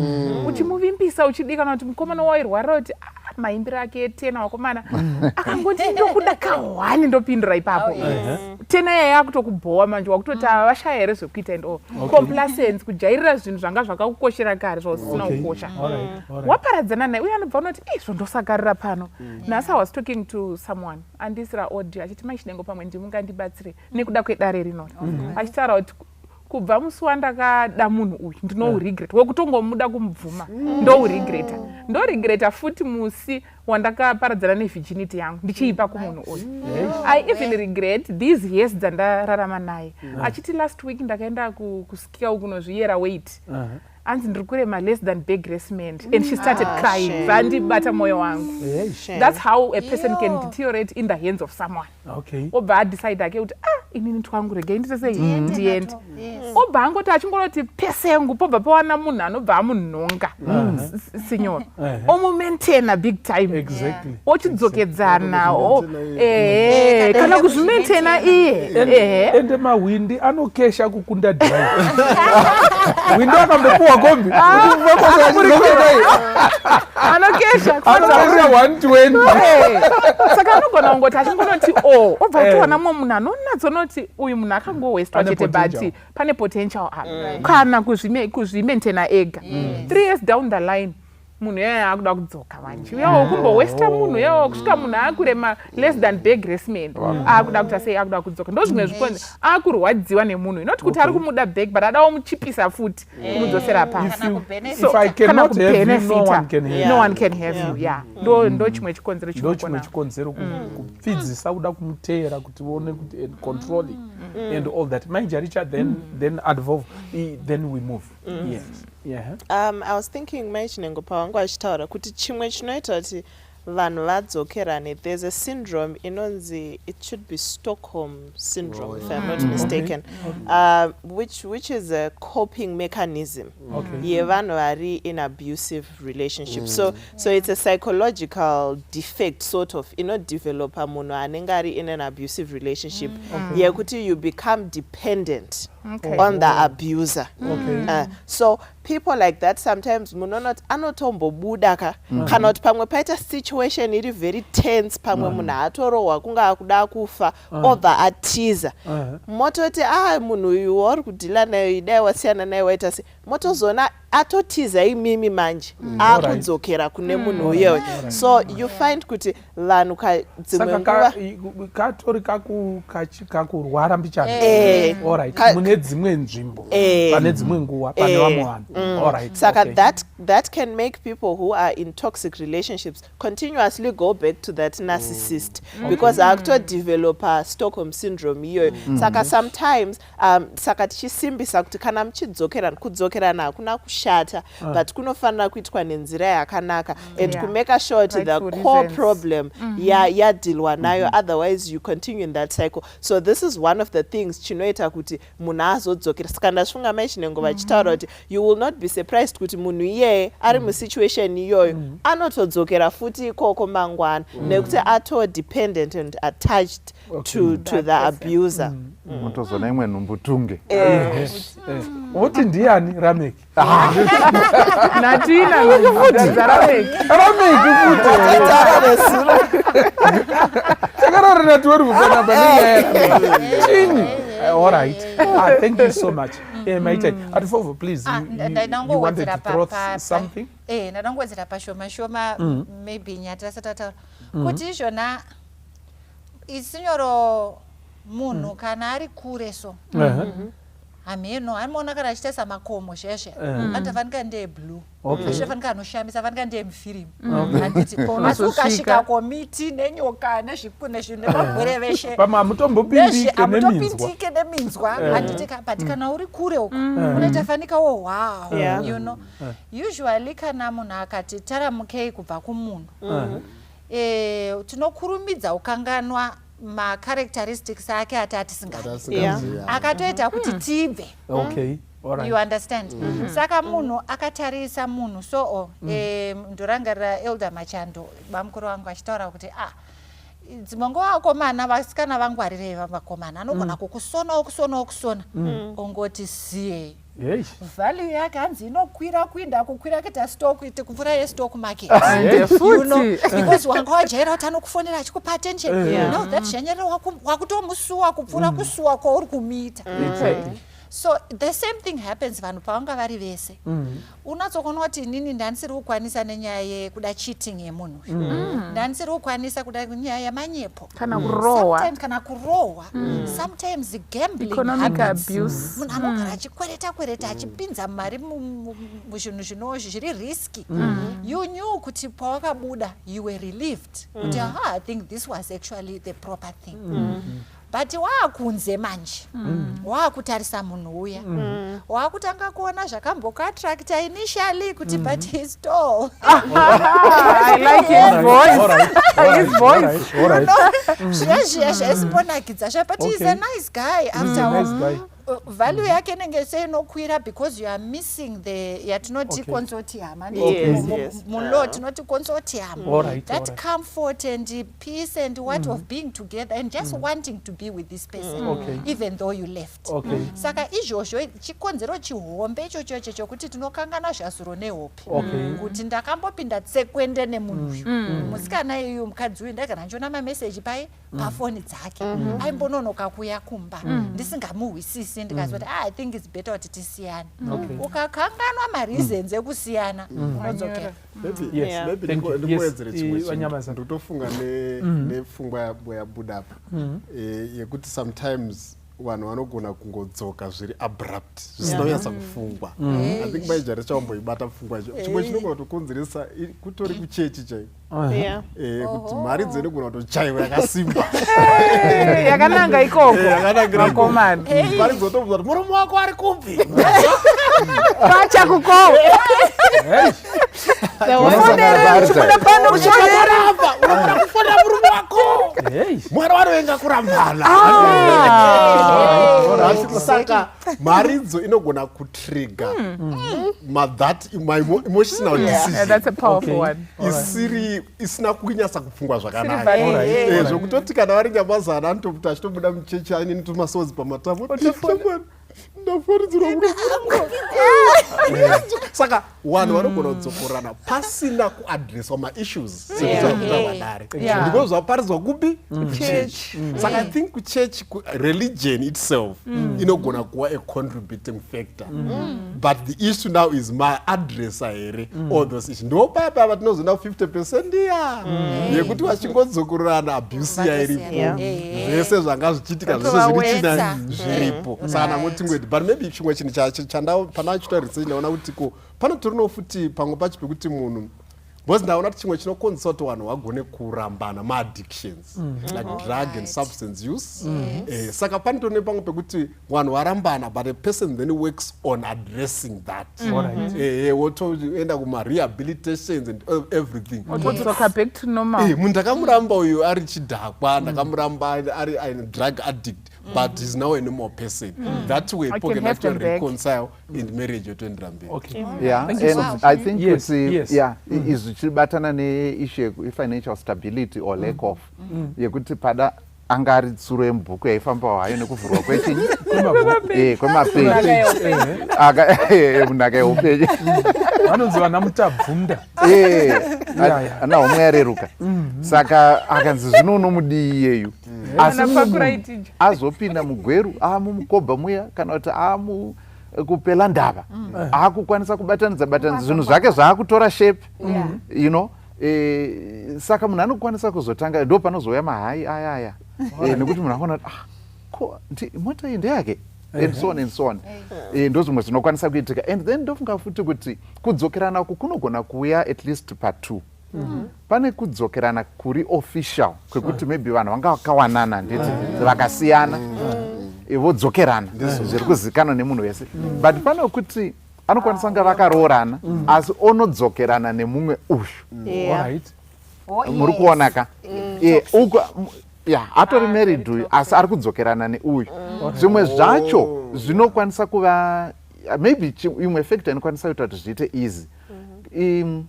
uchimuvimbisa, uchidikana kuti mukomana wairwarira kuti, "Ah, maimbiro ake etena wakomana akangoti ndokuda kahwani, ndopindura ipapo." Tena yaya yakutokubhowa manje, wakutoti ava vashaya here zvekuita and all. Complacency, kujairira zvinhu zvanga zvakakukoshera kare zvausisina kukosha. Waparadzana naye uye anobva unoti, "Izvo ndosakarira pano nhasi." I was talking to someone andisira audio achiti, "Mai Chinengo, pamwe ndimungandibatsire nekuda kwedare rinori," achitaura kuti kubva musi wandakada munhu uyu ndinouregreta, wekutongomuda kumubvuma ndouregreta, ndoregreta futi musi wandakaparadzana nevirginity yangu ndichiipa kumunhu uyu. I even regret these years dzandararama naye. Achiti last week ndakaenda kuscale kunozviyera weight, anzi ndiri kurema less than bag recement, and she started Ah, crying. shame. Zvandibata mwoyo wangu. Hey. That's how a person can Yo. deteriorate in the hands of someone. Obva adecide ake kuti, "Ah, inini twangu, regai ndite sei, ndiende." Obva angoti achingoroti pesengu, pobva pawana munhu anobva amunhonga, sinyoro, omumaintaina big time, ochidzokedzana. Kuzvimaintaina iye. Ehe, kana kuzvimaintaina iye, ehe. Ende mahwindi anokesha kukunda driver. Hwindi akambopuwa kombi, Anokesha. anokesha 120. Saka anogona kungoti achingonoti o, obva atowana mumwe munhu anonatsonoti uyu munhu akangowestwa Pane chete, potential. but pane potential apa, kana kuzvimaintaina ega. 3 years down the line, munhu iyeye akuda kudzoka manje, uyawo kumbowesta munhu uyawo kusvika munhu akurema less than bag recement, akuda kuita sei, akuda kudzoka. Ndo zvimwe zvikonzero, akurwadziwa nemunhu, not kuti ari kumuda back, but adawo muchipisa futi kumudzosera pasi. If Kana you, if I Kana cannot have you, no kubenefita. one can have No you. one can have you, yeah. Ndo chimwe chikonzero Ndo chimwe chinogona. chikonzero, kupfidzisa, kuda kumuteera kuti uone kuti and controlling and all that. Manje Richard, then advolve, then we move. Yes, yeah. I was thinking, Mai Chinengo pavangu achitaura kuti chimwe chinoita kuti vanhu vadzokerane there's a syndrome inonzi it should be Stockholm syndrome, oh, if I'm not mistaken, which is a coping mechanism yevanhu vari in abusive relationship. So it's a psychological defect sort of inodevelopa munhu anenge ari in an abusive relationship, yekuti you become dependent on the abuser. So people like that sometimes munoona kuti anotombobuda ka, kana kuti pamwe paita situation iri very tense, pamwe munhu atorohwa, kungaa kuda kufa, obva atiza. Mototi, "A, munhu uyu wauri kudhila nayo, idai wasiyana naye, waita sei?" Motozoona atotiza imimi manje, akudzokera kune munhu uyeyo. So you find kuti vanhu dzimwe Saka nguva katori kakurwara mbichana. Alright. Mune dzimwe nzvimbo, pane dzimwe nguva, pane vamwe vanhu. Alright. Saka that can make people who are in toxic relationships continuously go back to that narcissist because akutodevelopa Stockholm syndrome iyoyo. Saka sometimes saka tichisimbisa kuti kana muchidzokerana, kudzokerana hakuna kushata, but kunofanira kuitwa nenzira yakanaka and kumake sure kuti the Rightful core reasons. Problem yadhilwa nayo, otherwise you continue in that cycle. So this is one of the things chinoita kuti munhu azodzokera. Saka ndazvifunga mai Chinengo vachitaura kuti you will not be surprised kuti munhu iyeye ari musituation iyoyo anotodzokera futi ikoko mangwana, nekuti ato dependent and attached to the abuser. Unotozoona imwe nhumbu tunge. Woti ndiani? Rameki. Natina dzarameki. Rameki futi. Takarara na12 panapa nenyaya yaRameki. Chini? All right. Ah, thank you so much. Maita Atifovo, please. You wanted to throw something. Ndadangowedzera pashoma shoma, maybe nyati asati ataura kuti izvona isinyoro munhu kana ari kure so hamheno anoona kana achitarisa makomo zvezve, anotofanika ndeeblue, achitofanika anoshamisa, fanika ndeemufirimu, handiti? Asi Paunozosvika. ukasvika komiti nenyoka nemagwere veshe Pamwe hamutombopindike neminzwa. Hamutopindike neminzwa, handiti? But kana uri kure uko unoita fanikawo wow. Usually kana munhu akati taramukei kubva kumunhu, tinokurumidza kukanganwa macharacteristics ake ati atisingadi, akatoita kuti tibve. Okay, all You right. understand? Saka munhu akatarisa munhu soo, ndorangarira Elder Machando, bamukuru vangu, achitaura kuti, ah, dzimwe nguva vakomana, vasikana vangwarirei, vakomana anogona kukusonawo, kusonawo, kusona, ongoti siyei. Hey. Value yake hanzi inokwira kuinda kukwira kuita stock, kupfuura yestock market. Yes. Futi. Because wanga wajaira kuti anokufonera achikupa attention. Now that zhanyarira, wakutomusuwa kupfuura kusuwa kwauri kumuita. So the same thing happens vanhu pavanga vari vese. Unatsokuona kuti inini ndandisiri kukwanisa nenyaya yekuda cheating yemunhu uyu, ndandisiri kukwanisa kuda nyaya yemanyepo. Kana kurohwa. Sometimes kana kurohwa, sometimes gambling Economic habits. abuse. Munhu anogara achikwereta kwereta, achipinza mari muzvinhu zviri risky. You knew kuti pawakabuda you were relieved kuti, aha, I think this was actually the proper thing. But waakunze manje, waakutarisa munhu uya, waakutanga kuona zvakambokuattracta initially kuti, but he's tall. I like his voice. His voice. All right. Zviya zviya zvaisimbonakidza zva, but he's a nice guy after all. Nice guy. Value yake inenge seinokwira because you are missing the yatinoti consortium. Mulaw tinoti consortium, that comfort and peace and what of being together and just wanting to be with this person even though you left. Saka izvozvo chikonzero chihombe ichocho chokuti tinokanganwa zvazuro nehope, kuti ndakambopinda tsekwende nemunhu uyu, musikana iyu, mukadzi uyu, ndaigara ndichiona mameseji pai pafoni dzake, aimbononoka kuuya kumba ndisingamuhwisisi, ndikazoti, ah, I think it's better kuti tisiyane. Ukakanganwa mareasons ekusiyana, unodzokera. Maybe maybe Thank you. Yes, ndikuwedzere chimwe chinhu. VaNyamaza. Ndikutofunga nepfungwa yabuda apa, yekuti sometimes vanhu vanogona kungodzoka zviri abrupt, zvisina kunyatsa kufungwa. I think maija richamboibata pfungwa yacho. Chimwe chinogona kutokonzeresa kutori kuchechi chaiko, kuti mari dzinogona kutochaiwa yakasimba. Eh, yakananga ikoko. Yakanangira ikoko. Vakomana. Mari dzotobvunza kuti murume wako ari kupi. Pacha kukowo. Hey. Unosangana Chibuda pano, kuchibuda. Mwari vanovenga kurambana. Saka mharidzo inogona kutrigger that emotional Yeah, that's a powerful decision one. Isiri isina kunyatsa kupfungwa zvakanaka. Valid. Zvokutoti kana vari Nyamazana anotobuta achitobuda muchechi aine tumasodzi pamatama. Ndafaridzirwa. Saka vanhu vanogona kudzokorana pasina kuadreswa maissues sekutaura vadare because zvaparidzwa kupi? Kuchechi. Saka I think kuchechi, religion itself inogona kuva a contributing factor, but the issue now is maaddressa here all those issues? Ndo paya paya patinozoenda ku50% iya yekuti vachingodzokororana, abuse iya iripo, zvese zvanga zvichiitika zvese zviri china zviripo. Saka nangotingweti, but maybe chimwe chinhu pana chita research, ndaona kuti ko panotorinawo futi pamwe pacho pekuti munhu, because ndaona kuti chimwe chinokonzesa kuti vanhu vagone kurambana maaddictions, like drug and substance use. Saka panotori nepamwe pekuti vanhu varambana, but a person then works on addressing that. Wotoenda kumarehabilitations and everything. Otodzoka back to normal. Munhu ndakamuramba uyu ari chidhakwa, ndakamuramba ari a drug addict, but he's now a normal person. That way I people can can have them actually back. Reconcile and marriage yotoendera mberi. Yeah, Thank you and so much. I think kuti yeah, izvi zvichibatana neissue yefinancial stability or lack of, yekuti pada anga ari tsuro yemubhuku yaifambawo hayo nekuvhurwa kwechinyi. Kwemabhuku. Kwemapeji munhaka yeupenyu. Vanonzi vana mutabvunda. Ana homwe yareruka, saka akanzi zvino unomudii iyeyu? Asi Ana mumwe munhu pakuraitija. Azopinda mugweru, amumukobha muya, kana kuti amu kupela ndava, akukwanisa kubatanidza batanidza zvinhu zvake, zvaakutora shape. Saka munhu anokwanisa kuzotanga, ndo panozouya mahai aya aya, nekuti munhu akaona kuti ah, ko mota iyi ndeyake, and so on and so on. Ndo zvimwe zvinokwanisa kuitika. And then ndofunga futi kuti kudzokerana uku kunogona kuuya at least patwo. Pane kudzokerana kuri official kwekuti maybe vanhu vanga vakawanana, nditi vakasiyana, vodzokerana zviri kuzikanwa nemunhu wese. But pane kuti anokwanisa kunge vakaroorana, asi onodzokerana nemumwe uyu. Muri kuona ka? Ya, atori married uyu, asi ari kudzokerana neuyu. Zvimwe zvacho zvinokwanisa kuva maybe imwe factor inokwanisa kuita kuti zviite easy,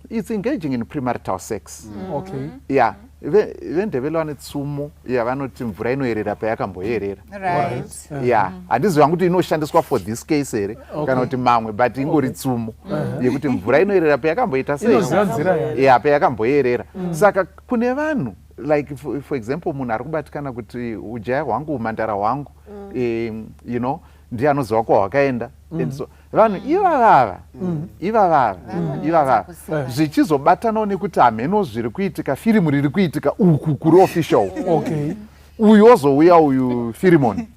it's engaging in premarital sex. Ya, vendevele vane tsumo yavanoti mvura inoyerera payakamboyerera. Ya, handiziva kuti inoshandiswa for this case here kana kuti mamwe, but ingori tsumo yekuti mvura inoyerera payakamboita sei. Inoziva nzira yayo. Ya, payakamboyerera. Saka kune vanhu like for example, munhu ari kubatikana kuti ujaya hwangu, umhandara hwangu, ndiye anoziva kwahwakaenda, and so vanhu ivavava ivavava ivavava zvichizobatanawo nekuti hameno zviri kuitika, firimu riri kuitika uku kuri official, uyu ozouya uyu firimon.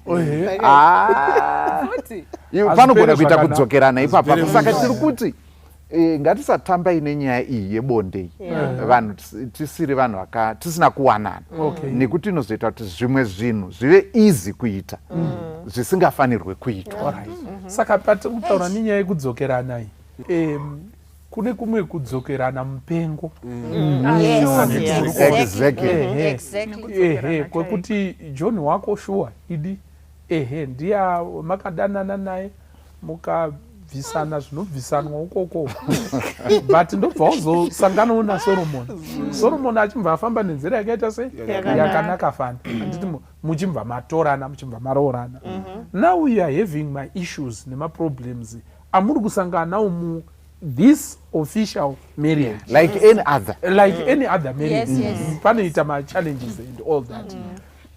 Ah. Panogona kuita kudzokerana ipapapo. Saka tiri kuti ngatisatambai nenyaya iyi yebonde iyi, vanhu tisiri vanhu tisina kuwanana, nekuti inozoita kuti zvimwe zvinhu zvive easy kuita zvisingafanirwe kuitwa. Alright. Saka patiri kutaura nenyaya yekudzokerana iyi, kune kumwe kudzokerana mupengo. Ehe, kwekuti John wako shuwa idi, ehe, ndiya makadanana naye, mukabvisana zvinobvisanwa ukoko, but ndobva wazosanganawo naSolomon, Solomon achibva afamba nenzira yakaita sei? Yakanaka fani, handiti? Muchibva matorana, muchibva maroorana. Now you are having maissues nemaproblems amuri kusangana nawo mu this official marriage. Like any other. Like any other marriage. Panoita machallenges and all that,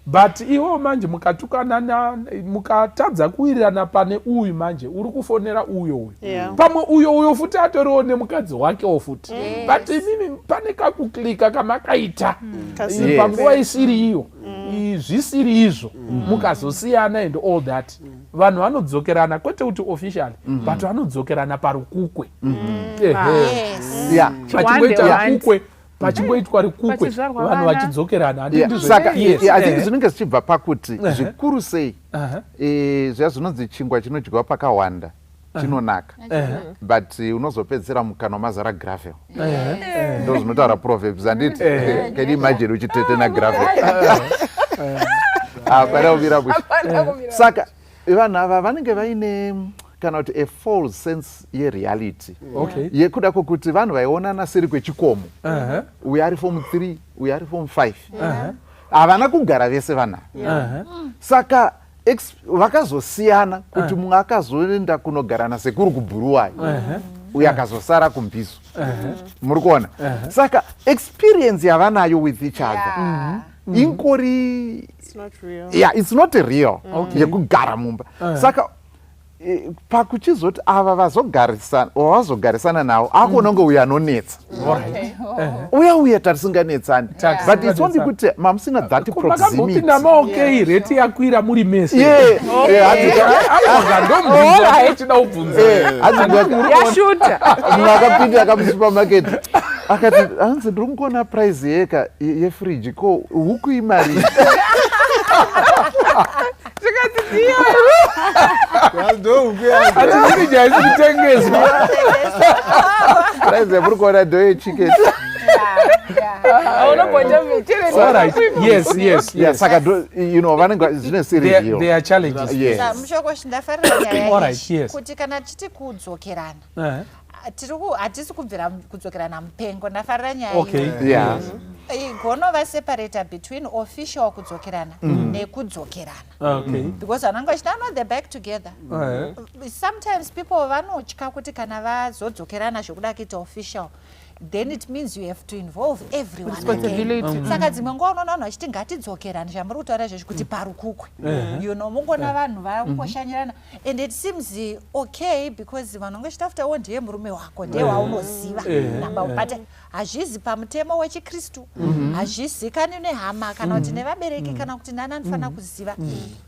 but iwo manje mukatukanana, mukatadza kuwirirana pane uyu, manje uri kufonera uyo uyu, pamwe uyo uyo futi atoriwo nemukadzi wakewo futi, but imimi pane kakuklika kamakaita panguva isiri iyo, zvisiri izvo, mukazosiyana and all that. Vanhu vanodzokerana, kwete kuti officially, but vanodzokerana parukukwe. Ehe. Pachingoita Chiwande. rukukwe, pachingoitwa rikukwe, Pachizvarwa vanhu vana. vachidzokerana, handiti? Ndizvo? Saka yeah, I think zvinenge zvichibva pakuti zvikuru sei, zviya zvinonzi chingwa chinodyiwa pakawanda. Chinonaka, but unozopedzisira mukanwa mazara gravel. Ndo zvinotaura Proverbs, handiti? Can you imagine uchitetena gravel? Hapana kumira mushe. Saka vanhu ava vanenge vaine, kana kuti, a false sense yereality yekuda kwokuti vanhu vaionana seri kwechikomo. Uyu ari form 3, uyu ari form 5, havana kugara vese vanhu ava. Saka vakazosiyana kuti mumwe akazoenda kunogara nasekuru kuBhuruwayo, uyo akazosara kuMbizo. Muri kuona? Saka experience yavanayo with each other ingori It's not real. Yeah, it's not real yekugara mumba. Saka pakuchizoti ava vazogarisana, wazogarisana navo, akuona kunge uyu anonetsa, uya uya tarisinganetsani, but it's only kuti mamusina that proximity. Makambopinda maOK, rate yakwira muri mese? Yeah, Aiwa, ndomubvunzo uchida kubvunza. Yashuta. Mumwe akapinda akamusupermarket, akati, "Hanzi ndiri kungoona price yeka yefriji, ko huku imari?" Zvikati ndiyo. Ndohuku yacho. Ati friji haisi kutengeswa. Price yamuri kuona ndo yechicken. Unobonja. All right. Yes. Yeah, saka vanenge zvine siri There, there are challenges. Yes. Mushokoshi, ndafarira nyaya All right, iyi, yes. kuti kana tichiti kudzokerana, hatisi kubvira kudzokerana mupengo. Ndafarira nyaya iyoyo. Gono vaseparata between official kudzokerana nekudzokerana, because vanenge vachiti, "No, they're back together." Sometimes people vanotya kuti kana vazodzokerana zvokuda kuita official, then it means you have to involve everyone again. Responsibility. Saka dzimwe nguva unoona vanhu vachiti ngatidzokerane, zvamuri kutaura izvezvi, kuti parukukwe, mungona vanhu vakungoshanyirana, and it seems okay because vanhu vangachita futawo ndiye murume wako, ndiye waunoziva number one. But hazvizi pamutemo wechikristu, hazvizikani nehama kana kuti nevabereki kana kuti nani anofanira kuziva.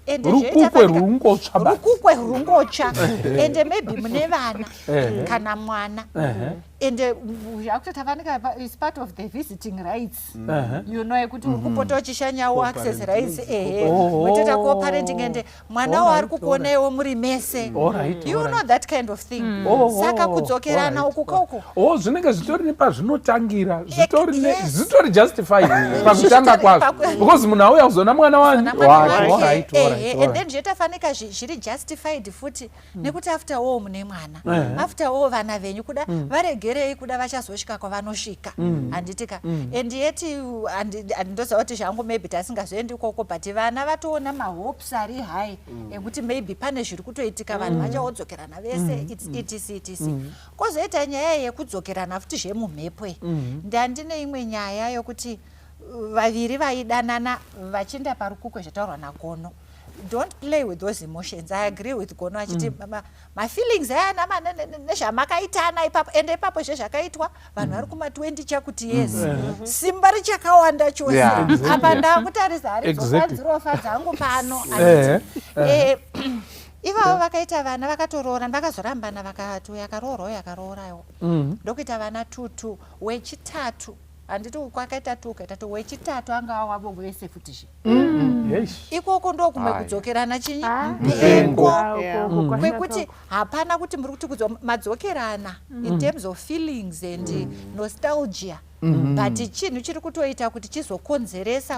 Ende zvoita Rukukwe fanika- rwungotsva basi. Rukukwe rwungotsva, ende maybe mune vana kana mwana, ende zvakutoti is part of the visiting rights, yekuti uri kupota uchishanyawo, access rights, ehe, wotoita co-parenting, ende mwana waari kukuonaiwo muri mese, you know, that kind of thing. Saka kudzokerana uku kauku Oh, zvinenge zvitori nepazvinotangira, zvitori zvitori justified pakutanga kwazvo, because munhu auya kuzoona mwana wani. Zona mwana wake, ehe, and then zvoita fanika zviri justified futi, nekuti after all mune mwana, after all vana venyu, kuda varegerei, kuda vachazosvika kwavanosvika, handitika? And yet handindoziva kuti zvangu maybe tasingazoendi ikoko, but vana vatoona mahopes ari high ekuti maybe pane zviri kutoitika, vanhu vachaodzokerana vese, etc etc. Kwozoita nyaya yekudzokerana futi zvemumhepo iyi. Ndandine imwe nyaya yokuti vaviri vaidanana vachienda parukukwe, zvataurwa naGono. Don't play with those emotions. I agree with Gono achiti mafeelings ayana nezvamakaitana ipapo, ende ipapo zvezvakaitwa vanhu vari kuma20 chakuti yes, simba richakawanda chose. Apa ndakutarisa hari dzofa dzangu pano. Ivavo vakaita vana, vakatoroorana, vakazorambana, vakati uyu akaroorwa, uyu akaroorawo, ndokuita vana 2 2. Wechitatu, handiti kwakaita two, ukaita two, wechitatu anga wavo vese futizve. Ikoko ndokumwe kudzokerana chinyi? Mpengo. Kwekuti hapana kuti muri kuti madzokerana in terms of feelings and nostalgia, but chinhu chiri kutoita kuti chizokonzeresa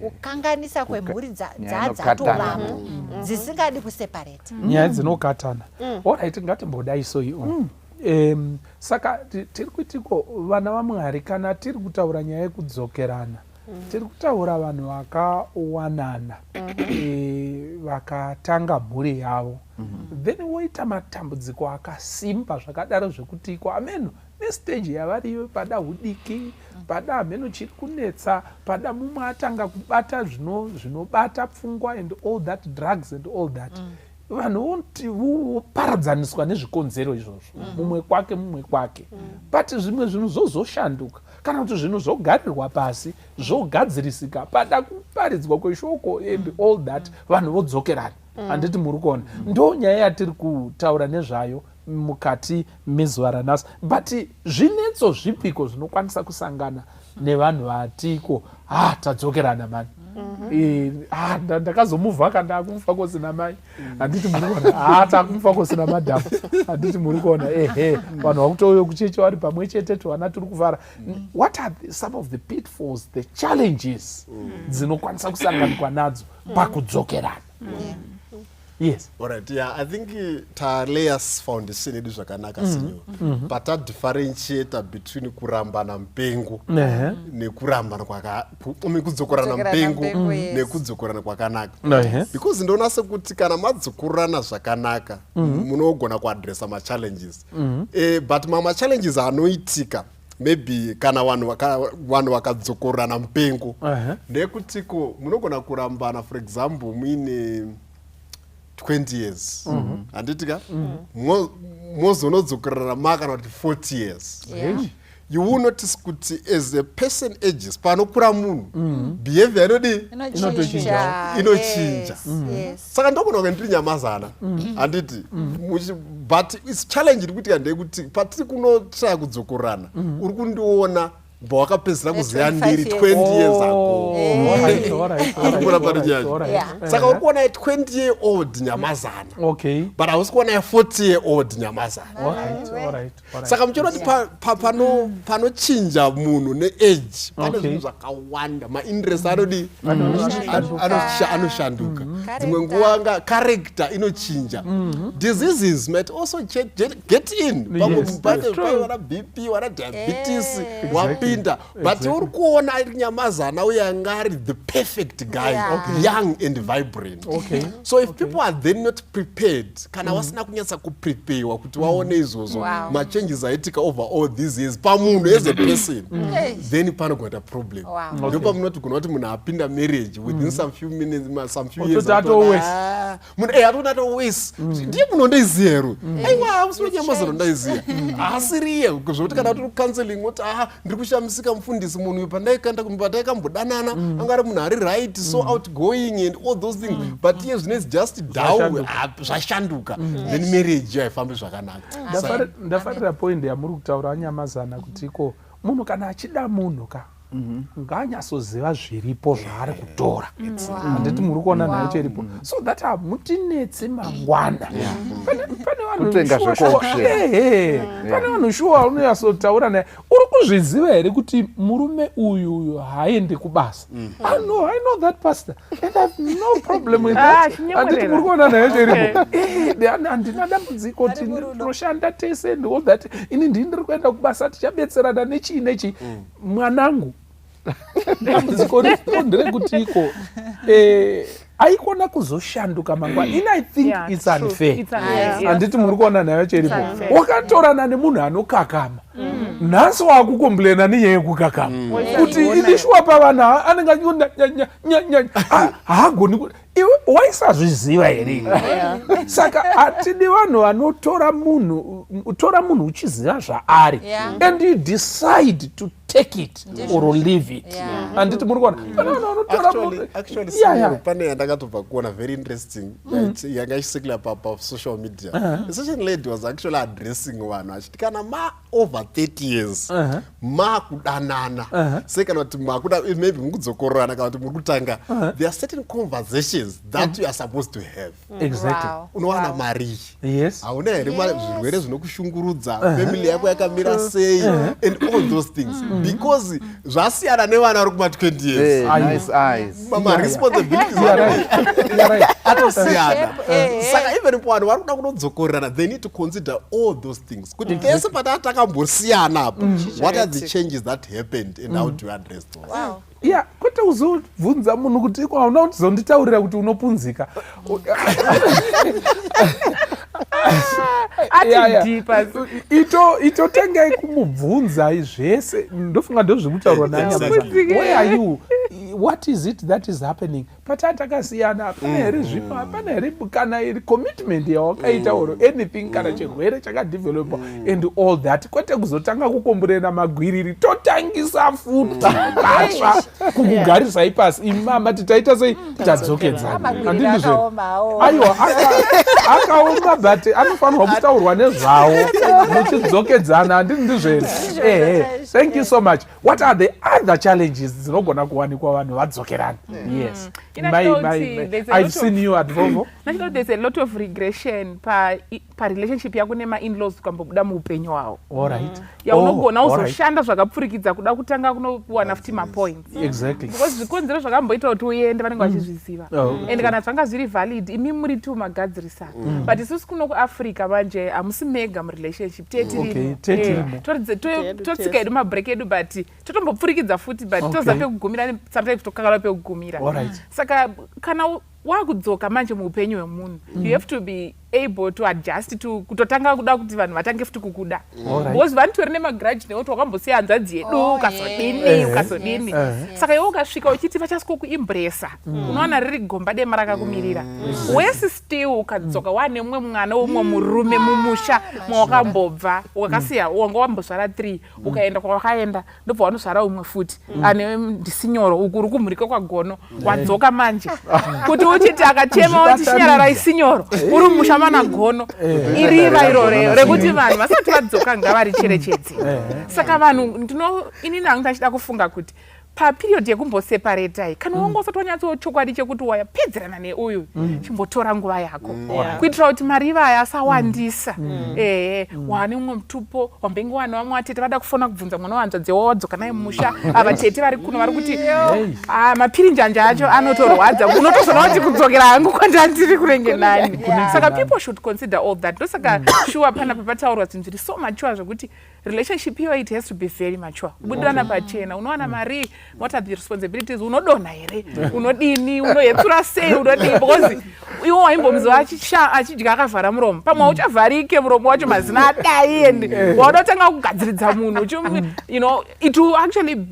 kukanganisa kwemhuri dzadzatovapo dzisingadi kuseparate. Nyaya dzinokatana. Alright, ngatimbodai so iwo. Saka tiri kuitiko, vana vaMwari, kana tiri kutaura nyaya yekudzokerana, tiri kutaura vanhu vakawanana, vakatanga mhuri yavo, then woita matambudziko akasimba zvakadaro zvekuti iko ameno nestage yavariyo, pada udiki, pada hameno chiri kunetsa, pada mumwe atanga kubata zvinobata pfungwa and all that, drugs and all that, vanhu voparadzaniswa nezvikonzero izvozvo, mumwe kwake, mumwe kwake, but zvimwe zvinhu zvozoshanduka kana kuti zvinhu zvogarirwa pasi, zvogadzirisika, pada kuparidzwa kweshoko and all that, vanhu vodzokerana, handiti muri kuona? Ndo nyaya yatiri kutaura nezvayo. mukati mezuva ranhasi. But zvinetso zvipiko zvinokwanisa kusangana nevanhu vatiko? Ah, tadzokerana mani. Ah, ndakazomuvhaka ndakumufa kosina mai, handiti muri kuona? Ah, takumufa kosina madhamu, handiti muri kuona? Ehe, vanhu vakutouya kuchechi vari pamwe chete, tivana tiri kufara. What are some of the pitfalls, the challenges dzinokwanisa kusanganikwa nadzo pakudzokerana? Yes. Alright, yeah, I think taleya foundation yedu zvakanaka, senor. Patadifferentiata between kurambana mupengo nekurambana kwaka I mean, kudzokorana Kudzokorana mupengo mupengo, yes. nekudzokorana kwakanaka. Because ndoona sekuti kana madzokorana zvakanaka, munogona kuadresa machallenges. But mamwe machallenges anoitika maybe kana vanhu vakadzokorana mupengo ndekutiko munogona kurambana, for example, muine 20 years, handiti ka? Mozonodzokorana ma kana kuti 40 years. You will notice kuti as a person ages, panokura munhu, behavior inodii? Inochinja. Inochinja. Yes. Saka ndogona kunge ndiri nyamazana, handiti? But its challenge iri kuitika ndeyekuti patiri kunotraya kudzokorana, uri kundiona mbawakapedzisira kuziva 25 ndiri years. 20 years ago. All Ari kuona pano chacho. Saka uri kuona a20 year old nyamazana, but hausi kuona a40 year old nyamazana. Saka muchiona kuti panochinja munhu neage, pane zvinhu zvakawanda, mainterest anodii? Anoshanduka. Dzimwe nguva nga character inochinja. Diseases might also get in. Pamwe pane vana BP, vana diabetes wapinda, but uri kuona ari nyamazana uye anga ari the perfect guy, young and vibrant. So if people are then not prepared, kana vasina kunyatsa kupreparewa kuti waone izvozvo, machanges aitika over all these years pamunhu as a person, then panogona problem. Ndopamunoti gona kuti munhu apinda marriage, within some few minutes, some few years, Ototi atowese. "Ah, munhu atona atowese, ndiye munhu wandaiziya here? Aiwa, usina nyamazana ndaiziya, haasiriye." Zvokuti kana tiri counseling, oti, "Ah, ndiri kushamisika mufundisi, munhu uyu pandaikanda pandaikambodanana anga ari munhu ari right, so outgoing and all those things, but iye zvino is just down." Zvashanduka. Ah, zvashanduka. Then marriage haifambi zvakanaka. Ndafarira point yamuri kutaura, anyamazana, kuti iko munhu kana achida munhu ka, ngaanyatsoziva zviripo zvaari kutora, handiti muri kuona nayo cheripo, so that hamutinetsi mangwana. Pane vanhu Kutenga zvekuauction. Ehe, pane vanhu shuwa unonyatsotaura naye, uri kuzviziva here kuti murume uyu haaendi kubasa? I know that, pastor, and I have no problem with Ah, that." chinyemwerera. Handiti muri kuona nayo cheripo? Handina dambudziko, tinoshanda tese and all that. Ini ndini ndiri kuenda kubasa, tichabetserana nechii nechii. Mwanangu, dambudziko riripo nderekuti iko aikona kuzoshanduka mangwana. Ini I think it's unfair. It's unfair, yes. Handiti muri kuona nayo cheripo? It's unfair. Wakatorana nemunhu anokakama, nhasi wakukomplaina nenyaya yekukakama, kuti ini shuwa pavanhu anenge achinyanya, haagoni iwe waisazviziva here? Saka hatidi vanhu vanotora munhu. Tora munhu uchiziva zvaari and you decide to take it or leave it. Handiti muri kuona? Pane vanhu vanotora Actually, actually pane yandakatobva kuona, very interesting, yanga ichicircula pasocial media. A certain lady was actually addressing vanhu achiti kana ma over 30 years makudanana, sei kana kuti makuda maybe mukudzokororana kana kuti muri kutanga, there are certain conversations that you are supposed to have. Unowana mari? Hauna here zvirwere zvinokushungurudza? Family yako yakamira sei? And all those things, because zvasiyana nevana vari kuma20 years. Hey, nice eyes. Maresponsibilities You are right. You are right. atosiyana. Shape. Saka even vanhu vari kuda kunodzokorerana, they need to consider all those things, kuti pese pataa takambosiyana apa, what are the changes that happened and how do you address those? Ya, kwete kuzobvunza munhu kuti iko hauna kutizonditaurira kuti unopunzika. Ati Ya. deep. Itotengai kumubvunzai zvese. Ndofunga ndozvekutaurwa nanyamazana. Punzike. Where are you? What is it that is happening? Pataa takasiyana, hapana here zvino, hapana here kana iri commitment yawakaita or anything, kana chirwere chakadevelopwa and all that, kwete kuzotanga kukomborera magwiriri, totangisa futi patsva kukugarisai pasi. Imama titaita sei? Tadzokedzana. Magwiriri Handindizvo? akaomawo. Aiwa, akaoma, but anofanirwa kutaurwa nezvawo muchidzokedzana. Handini ndizvo here? Ehe, thank you so much. What are the other challenges dzinogona kuwanikwa vanhu vadzokerana? Yes. There's a I've lot seen you at Vovo. Nachinoti there's a lot of regression parelationship yako nema-inlaws ukambobuda muupenyu hwavo. All right. Yaunogona Oh, all right. uzoshanda zvakapfurikidza kuda kutanga kunowana futi mapoints, because zvikonzero zvakamboita kuti uende vanenge vachizviziva. And kana zvanga zviri valid, imi muri two magadzirisana. But isusu kuno kuAfrica manje hamusi mega murelationship. Okay, tetirimo. Tedu Totsika tese. hedu mabreak edu, but totombopfurikidza futi, but toziva pekugumira, sometimes tokanganwa pekugumira. All right. Saka kana wakudzoka manje muupenyu hwemunhu, you have to be able to adjust to kutotanga kuda kuti vanhu vatange futi kukuda, because vanotori nemagrudge nekuti wakambosiya hanzvadzi yedu, ukazodini, ukazodini. Saka iwe ukasvika uchiti vachasikokuembracea, unowana riri gomba dema rakakumirira. Wesi still ukadzoka wane mumwe mwana womumwe murume mumusha mawakambobva, wakasiya wanga wambozvara 3, ukaenda kwawakaenda, ndobva wanozvara umwe futi ane ndisinyoro uku uri kumhurika kwagono. Wadzoka manje kuti uchiti akachema woti chinyararai sinyoro, uri mumusha mana gono. Iriva iroro rekuti vanhu vasati vadzoka ngavaricherechedze. Saka vanhu ndino inini hangu ndachida kufunga kuti paperiod yekumboseparetai, kana wanga usati wanyatsochokwadi chekuti wayapedzerana neuyu, chimbotora nguva yako kuitira kuti mariva aya asawandisa. Ehe, wane mumwe mutupo wambenge wane vamwe vatete vada kufona kubvunza mwana wahanzvadzi wawadzoka naye mumusha. Ava tete vari kuno vari kuti, "Ah, mapirinjanja acho anotorwadza." Unotozoona kuti kudzokera hangu kwandandiri kunenge nani. Saka people should consider all that. Ndosaka sure panapa pataurwa zvinhu zviri so mature zvekuti relationship iyoyo, it has to be very mature, kubudirana pachena. Unowana mari, what are the responsibilities? Unodonha here? Unodini? Unohetsura sei? Unodini? Because iwo waimbomuziva achidya akavhara muromo, pamwe uchavharike muromo wacho, mazina adai, and wauda kutanga kugadziridza munhu it will actually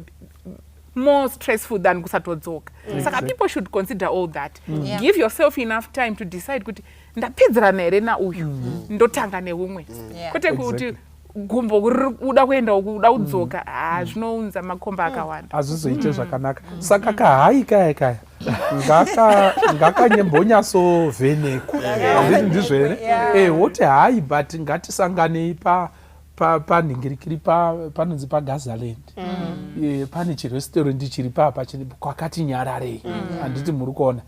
more stressful than kusatodzoka. Saka people should consider all that. Give yourself enough time to decide kuti ndapedzerana here nauyu, ndotanga neumwe, kwete kuti gumbo riri kuda kuenda uku, uda kudzoka. Ha, zvinounza makomba akawanda. Hazvizoite zvakanaka. Saka kahai kaya kaya ngakanyembonyatsovhenekwa, handiti ndizvo here? Woti hai, but ngatisanganei pa panhingirikiri panonzi paGazaland. Pane chirestaurant chiri papa kwakati nyararei, handiti muri kuona?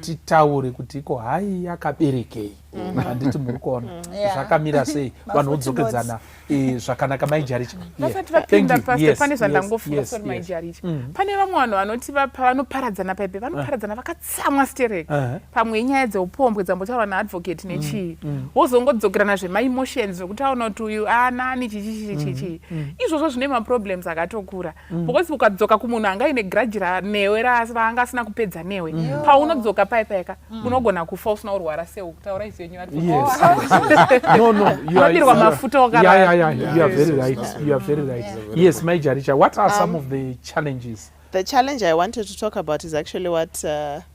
Titaure kuti iko hai yakaberekei, handiti muri kuona? Zvakamira sei? Vanhu vodzokedzana zvakanaka. Maijaricha. Vasati vapinda, pastor, pane zvandangofunga. Sorry, Maijaricha. Pane vamwe vanhu vanoti pavanoparadzana paipe, vanoparadzana vakatsamwa stereki. Pamwe inyaya dzeupombwe dzambotaurwa naadvocate nechii, wozongodzokerana zvemaemotions zvekuti aona kuti uyu anani chichi chichi chichi. Izvozvo zvine maproblems akatokura, because ukadzoka kumunhu anga aine grudge newe raanga asina kupedza newe, paunodzoka pai paika unogona kufa usina kurwara seuku. Taura izvenyu. Yes. No, you are, Unodirwa mafuta wakarara. Yeah. You are very right. You are very right. Yes, Maijaricha, what are some of the challenges? The challenge I wanted to talk about is actually what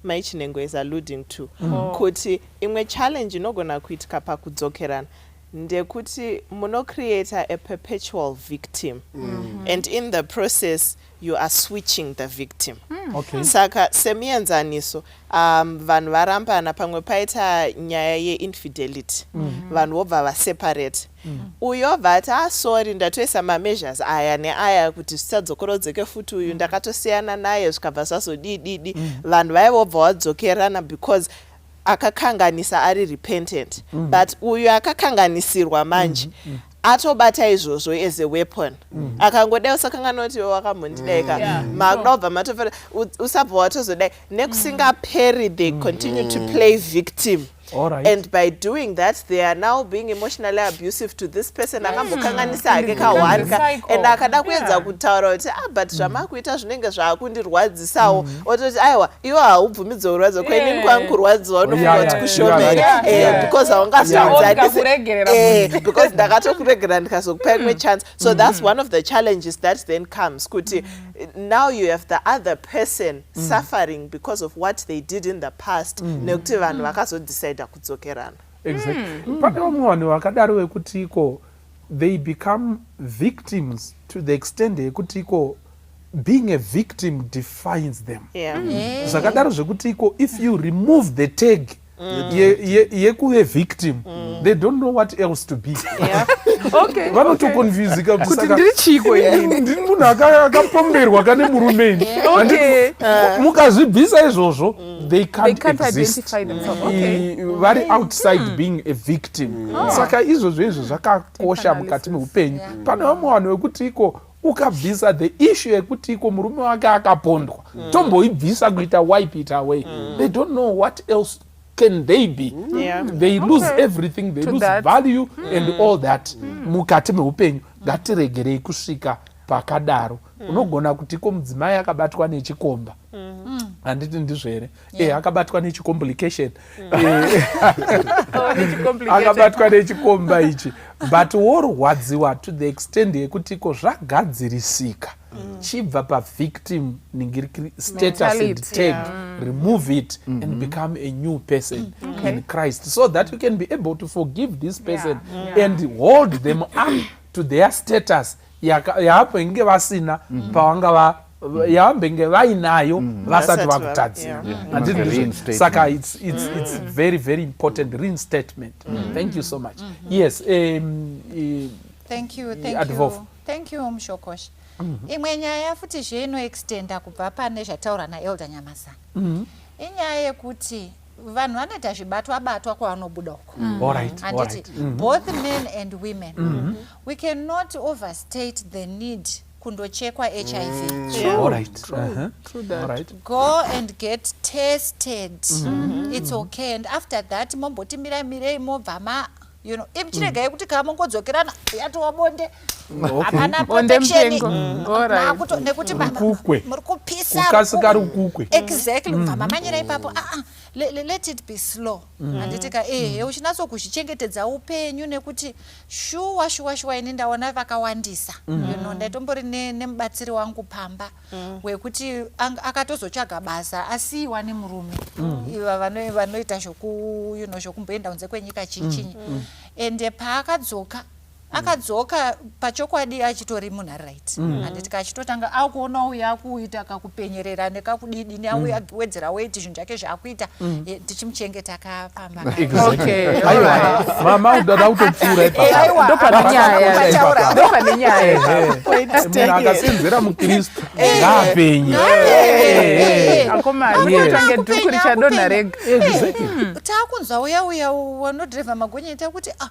Mai Chinengo is alluding to. Kuti imwe challenge inogona kuitika pakudzokerana ndekuti munocreata a perpetual victim. And in the process, you are switching the victim. Saka semuenzaniso, vanhu varambana, pamwe paita nyaya yeinfidelity, vanhu vobva vaseparate. Uyo obva ati, "Ah, sorry, ndatoisa mameasures aya neaya kuti zvisadzokorodzeke futi. Uyu ndakatosiyana naye, zvikabva zvazodii didi." Vanhu vaiva vobva vadzokerana because akakanganisa ari repentant, but uyu akakanganisirwa manje atobata izvozvo as a weapon. Akangodai, usakanganwa kuti iwe wakambondidai ka. Makuda kubva matofara, usabva watozodai nekusingaperi. They continue to play victim. Alright. And by doing that, they are now being emotionally abusive to this person akambokanganisa hake ka1 ka, and akada kuedza kutaura kuti, ah, but zvamakuita zvinenge zvaakundirwadzisawo, ototi, aiwa, iwe haubvumidzwe kurwadziwa, kwainini kwangu kurwadziwa unofunga kuti kushomeka, because haungazoenzanisi, Ndikakuregerera. Because ndakatokuregerera, ndikazokupa imwe chance. So that's one of the challenges that then comes, kuti now you have the other person suffering because of what they did in the past, nekuti vanhu vakazodecida kudzokerana. Exactly. Pane vamwe vanhu vakadaro vekuti iko they become victims to the extent yekuti iko being a victim defines them. Zvakadaro zvekuti iko if you remove the tag yekuve victim, they don't know what else to be. Vanotoconfusika. Kuti ndiri chiko inini? Ndiri munhu akapomberwa kane murume ini. Mukazvibvisa izvozvo, they They can't can't exist. identify themselves. Okay. Vari outside being a victim. Saka izvozvo izvo zvakakosha mukati meupenyu. Pane vamwe vanhu vekuti iko ukabvisa the issue yekuti iko murume wake akapondwa, tomboibvisa, kuita wipe it away, they don't know what else can they be. They lose everything, they To lose that. value and all that mukati meupenyu. Ngatiregerei kusvika pakadaro. Unogona kuti ko mudzimai akabatwa nechikomba, handiti ndizvo here? Akabatwa nechicomplication. Oh, nechicomplication. Akabatwa nechikomba ichi, but worwadziwa to the extent yekuti ko zvagadzirisika, chibva pavictim ningirikiri status and Mentality, tag, remove it and become a new person in Christ, so that you can be able to forgive this person and hold them up to their status yaambenge vasina pavanga yaambenge vainayo vasati Vasati vakutadzira. Handiti ndizvo? Reinstatement. Saka it's very, very important, reinstatement. Thank you so much. Yes, Thank you, thank Adolf. you, thank you, Mushokoshi. Imwe nyaya futi zveinoextenda kubva pane zvataurwa naElder Nyamasana, inyaya yekuti vanhu vanoita zvibatwa batwa kwavanobuda uko. Handiti? Both men and women, we cannot overstate the need kundochekwa HIV. True that. All right. Go and get tested. It's okay. And after that, momboti mirai mirei, mobva ma chiregai kuti kana mongodzokerana yatova bonde, hapana Bonde protection. mupengo. All right. Nekuti Rukukwe. muri kupisa. Kukasika rukukwe. Exactly, kubva mamanyira ipapo. Aa, let it be slow, handiti ka? Ehe, uchinatso kuzvichengetedza upenyu, nekuti shuwa shuwa shuwa, ini ndaona vakawandisa. Ndaitombori nemubatsiri wangu pamba wekuti akatozotsvaga basa asiyiwa nemurume. Iva vanoita zvoku zvokumboenda kunze kwenyika, chichinyi, ende paakadzoka, akadzoka pachokwadi achitori munhu ari right, handiti ka? Achitotanga akuona uyu akuita kakupenyerera nekakudidini, auya wedzera weight, zvinhu zvake zvaakuita. Tichimuchengeta kapamba. Aiwa, mama, unoda kutopfuura ipapo. Aiwa, Ndopane nyaya. Pataura. Ndopane nyaya. Munhu akasenzera muKristu ngaapenye. Akomana, kutange dhuku richadonha rega. Taakunzwa uya uya wanodhirevha magonyeti akuti, ah,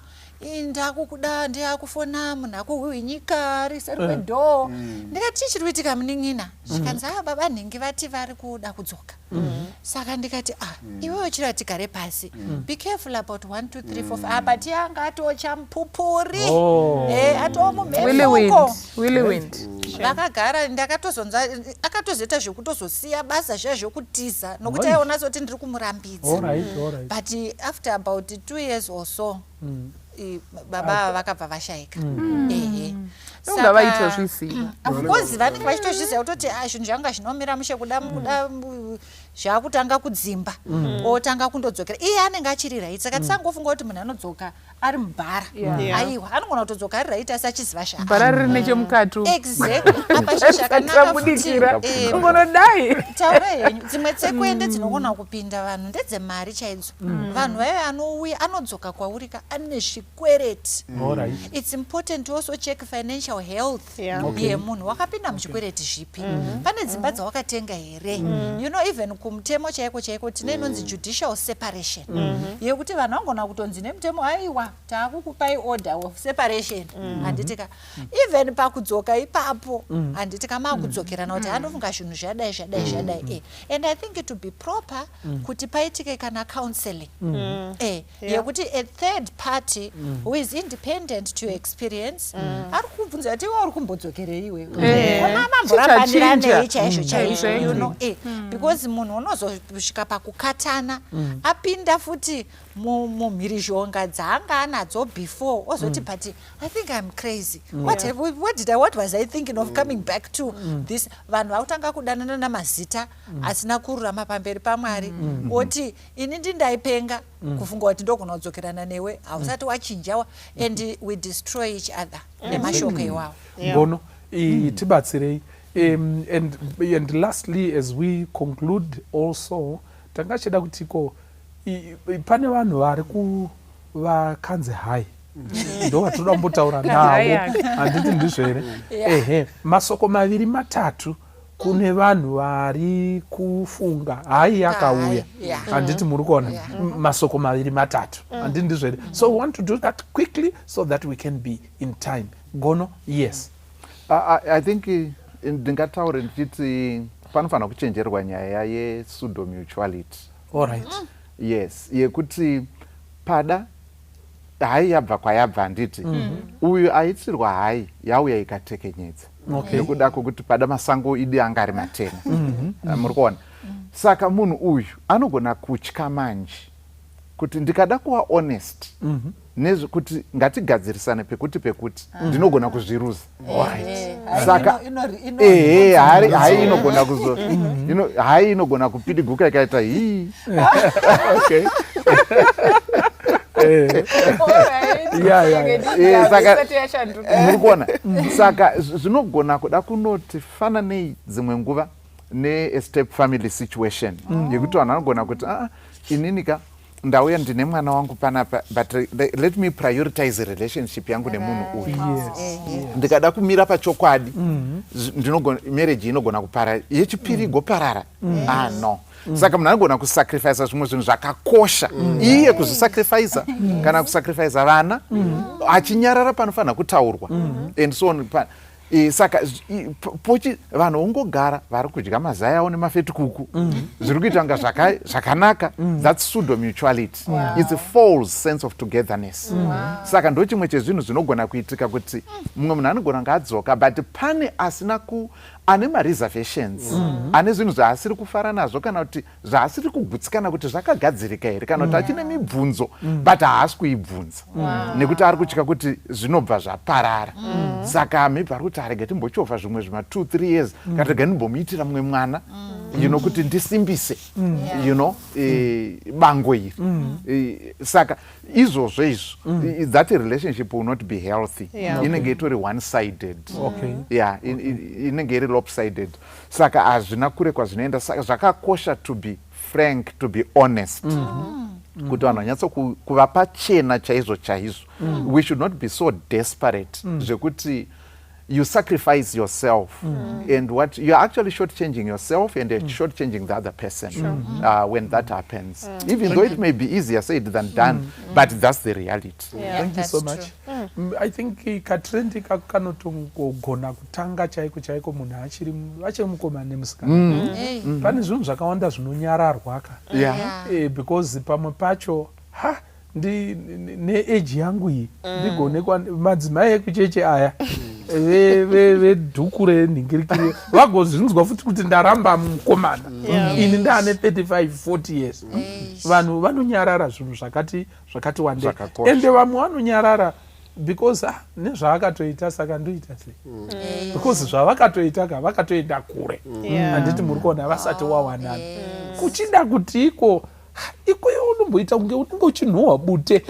ndakukuda, ndiakufona munhu akuhwinyika riseri kwedhoo. Ndikati, chii chiri kuitika, munin'ina? Zvikanzi, a, baba nhingi vati vari kuda kudzoka. Saka ndikati, ah, iwewe chira tigare pasi, be careful about 1 2 3 4. Ah, but yanga atocha mupupuri. Atoo mumhepo. Willy wind. Vakagara, ndakatozonza akatozoita zvekutozosiya basa zviya zvekutiza, nokuti aiona sekuti ndiri kumurambidza. All right, all right. But after about 2 years or so, baba ava vakabva vashayika. Ehe. Unga vaitozviziva. Of course, vanenge vachitozviziva kutoti, ah, zvinhu zvanga zvinomira mushe, kuda zvakutanga kudzimba, otanga kundodzokera. Iye anenge achiri right, saka tisangofunga kuti munhu anodzoka ari mubhara. Aiwa, anogona kutodzoka ari right, asi achiziva zvaari. Bhara riri nechemukati umu. Exactly. Apa zvinhu zvakanaka futi Rabudikira. Ungonodai. Taura henyu. Dzimwe tsekwende dzinogona kupinda vanhu ndedzemari chaidzo. Vanhu vaive anouya, anodzoka kwauri ka ane zvikwereti. All right. It's important to also check financial. financial health yemunhu. Wakapinda muchikwereti zvipi? Pane dzimba dzawakatenga here? Even kumutemo chaiko chaiko tine inonzi judicial separation, yekuti vanhu vangona kutonzi nemutemo, aiwa, taakukupai order of separation, handiti ka? Even pakudzoka ipapo, handiti ka, maakudzokerana kuti handofunga zvinhu zvadai, zvadai, zvadai. And I think it would be proper kuti paitike kana counseling yekuti a third party who is independent to your experience ari kubvunza kuti, iwe uri kumbodzokerei iwewe? Mamborambandiranei chaizvo chaizvo? Because munhu unozosvika pakukatana, apinda futi mumhirizhonga dzaanga anadzo before, ozoti, "But I think I'm crazy. What was I thinking of coming back to this?" Vanhu vakutanga kudanana namazita asina kururama pamberi paMwari, oti, "Ini ndindaipenga kufunga kuti ndogona kudzokerana newe, hausati wachinjawa." And we destroy each other nemashoko iwawo. Ngono, tibatsirei. And lastly, as we conclude also, tanga chida kuti ko pane vanhu vari vakanzi hai, ndo vatoda kumbotaura navo, handiti ndizvo here? Ehe, masoko maviri matatu kune vanhu vari kufunga hai yakauya, handiti muri kuona? Masoko maviri matatu, handiti ndizvo here? So we want to do that quickly so that we can be in time. Gono, yes. I think ndingataure ndichiti panofanira kuchenjerwa nyaya yepseudo mutuality. All right. Yes, yekuti pada hai yabva kwayabva, handiti? Uyu aitirwa hai yauya ikatekenyedza nekuda kwokuti pada masango idi anga ari matema. Muri kuona? Saka munhu uyu anogona kutya manje kuti ndikada kuva honest nezvekuti ngatigadzirisane pekuti ndinogona kuzviruza. Saka ehe, hai inogona kuzo hai inogona kupidiguka ikaita hii. Saka muri kuona, saka zvinogona kuda kunoti fananei dzimwe nguva nestep family situation, yekuti vanhu vanogona kuti, "Aa, inini ka ndauya ndine mwana wangu panapa, but let me prioritize relationship yangu nemunhu uyu. Ndikada kumira pachokwadi, marriage inogona kuparara, yechipiri igoparara." Ah, no. Saka munhu anogona kusacrifica zvimwe zvinhu zvakakosha, iye kuzvisacrifica kana kusacrifica vana, achinyarara panofanira kutaurwa and so on. Saka pochi vanhu vongogara vari kudya mazai avo nemafetikuku, zviri kuita kunga zvakanaka. That's pseudo mutuality. It's a false sense of togetherness. Saka ndo chimwe chezvinhu zvinogona kuitika, kuti mumwe munhu anogona kunge adzoka, but pane asina ku ane mareservations, ane zvinhu zvaasiri kufara nazvo, kana kuti zvaasiri kugutsikana kuti zvakagadzirika here, kana kuti achine mibvunzo, but haasi kuibvunza nekuti ari kutya kuti zvinobva zvaparara. Saka maybe ari kuti, "Arege timbochovha zvimwe zvima 2 3 years, kana rega ndimbomuitira mumwe mwana kuti ndisimbise bango iri." Saka izvozvo izvo, that relationship will not be healthy. Inenge itori one sided. Yeah, inenge iri lopsided. Saka hazvina kure kwazvinoenda. Saka zvakakosha to be frank, to be honest, kuti vanhu vanyatso kuva pachena chaizvo chaizvo. We should not be so desperate zvekuti you sacrifice yourself and what you're actually short changing yourself and you're short changing the other person when that happens, even though it may be easier said than done, but that's the reality. Thank you so That's much. I think katrend kako kanotongogona kutanga chaiko chaiko munhu achiri achiri mukomana nemusikana. Hey. Pane zvinhu zvakawanda zvinonyararwa ka. Because pamwe pacho ha ndi neage yangu iyi, ndigonekwa madzimai ekucheche aya vedhuku renhingirikiri, vagozvinzwa futi kuti ndaramba mukomana, ini ndaane 35 40 years. Vanhu vanonyarara zvinhu zvakati wandei. Zvakakosha. Ende vamwe vanonyarara because, ah, nezvaakatoita, saka ndoita sei? Because zvavakatoita ka, vakatoenda kure, handiti muri kuona? Vasati wawanana, kuchida kuti iko ikoyo unomboita kunge unenge uchinhuhwa bute,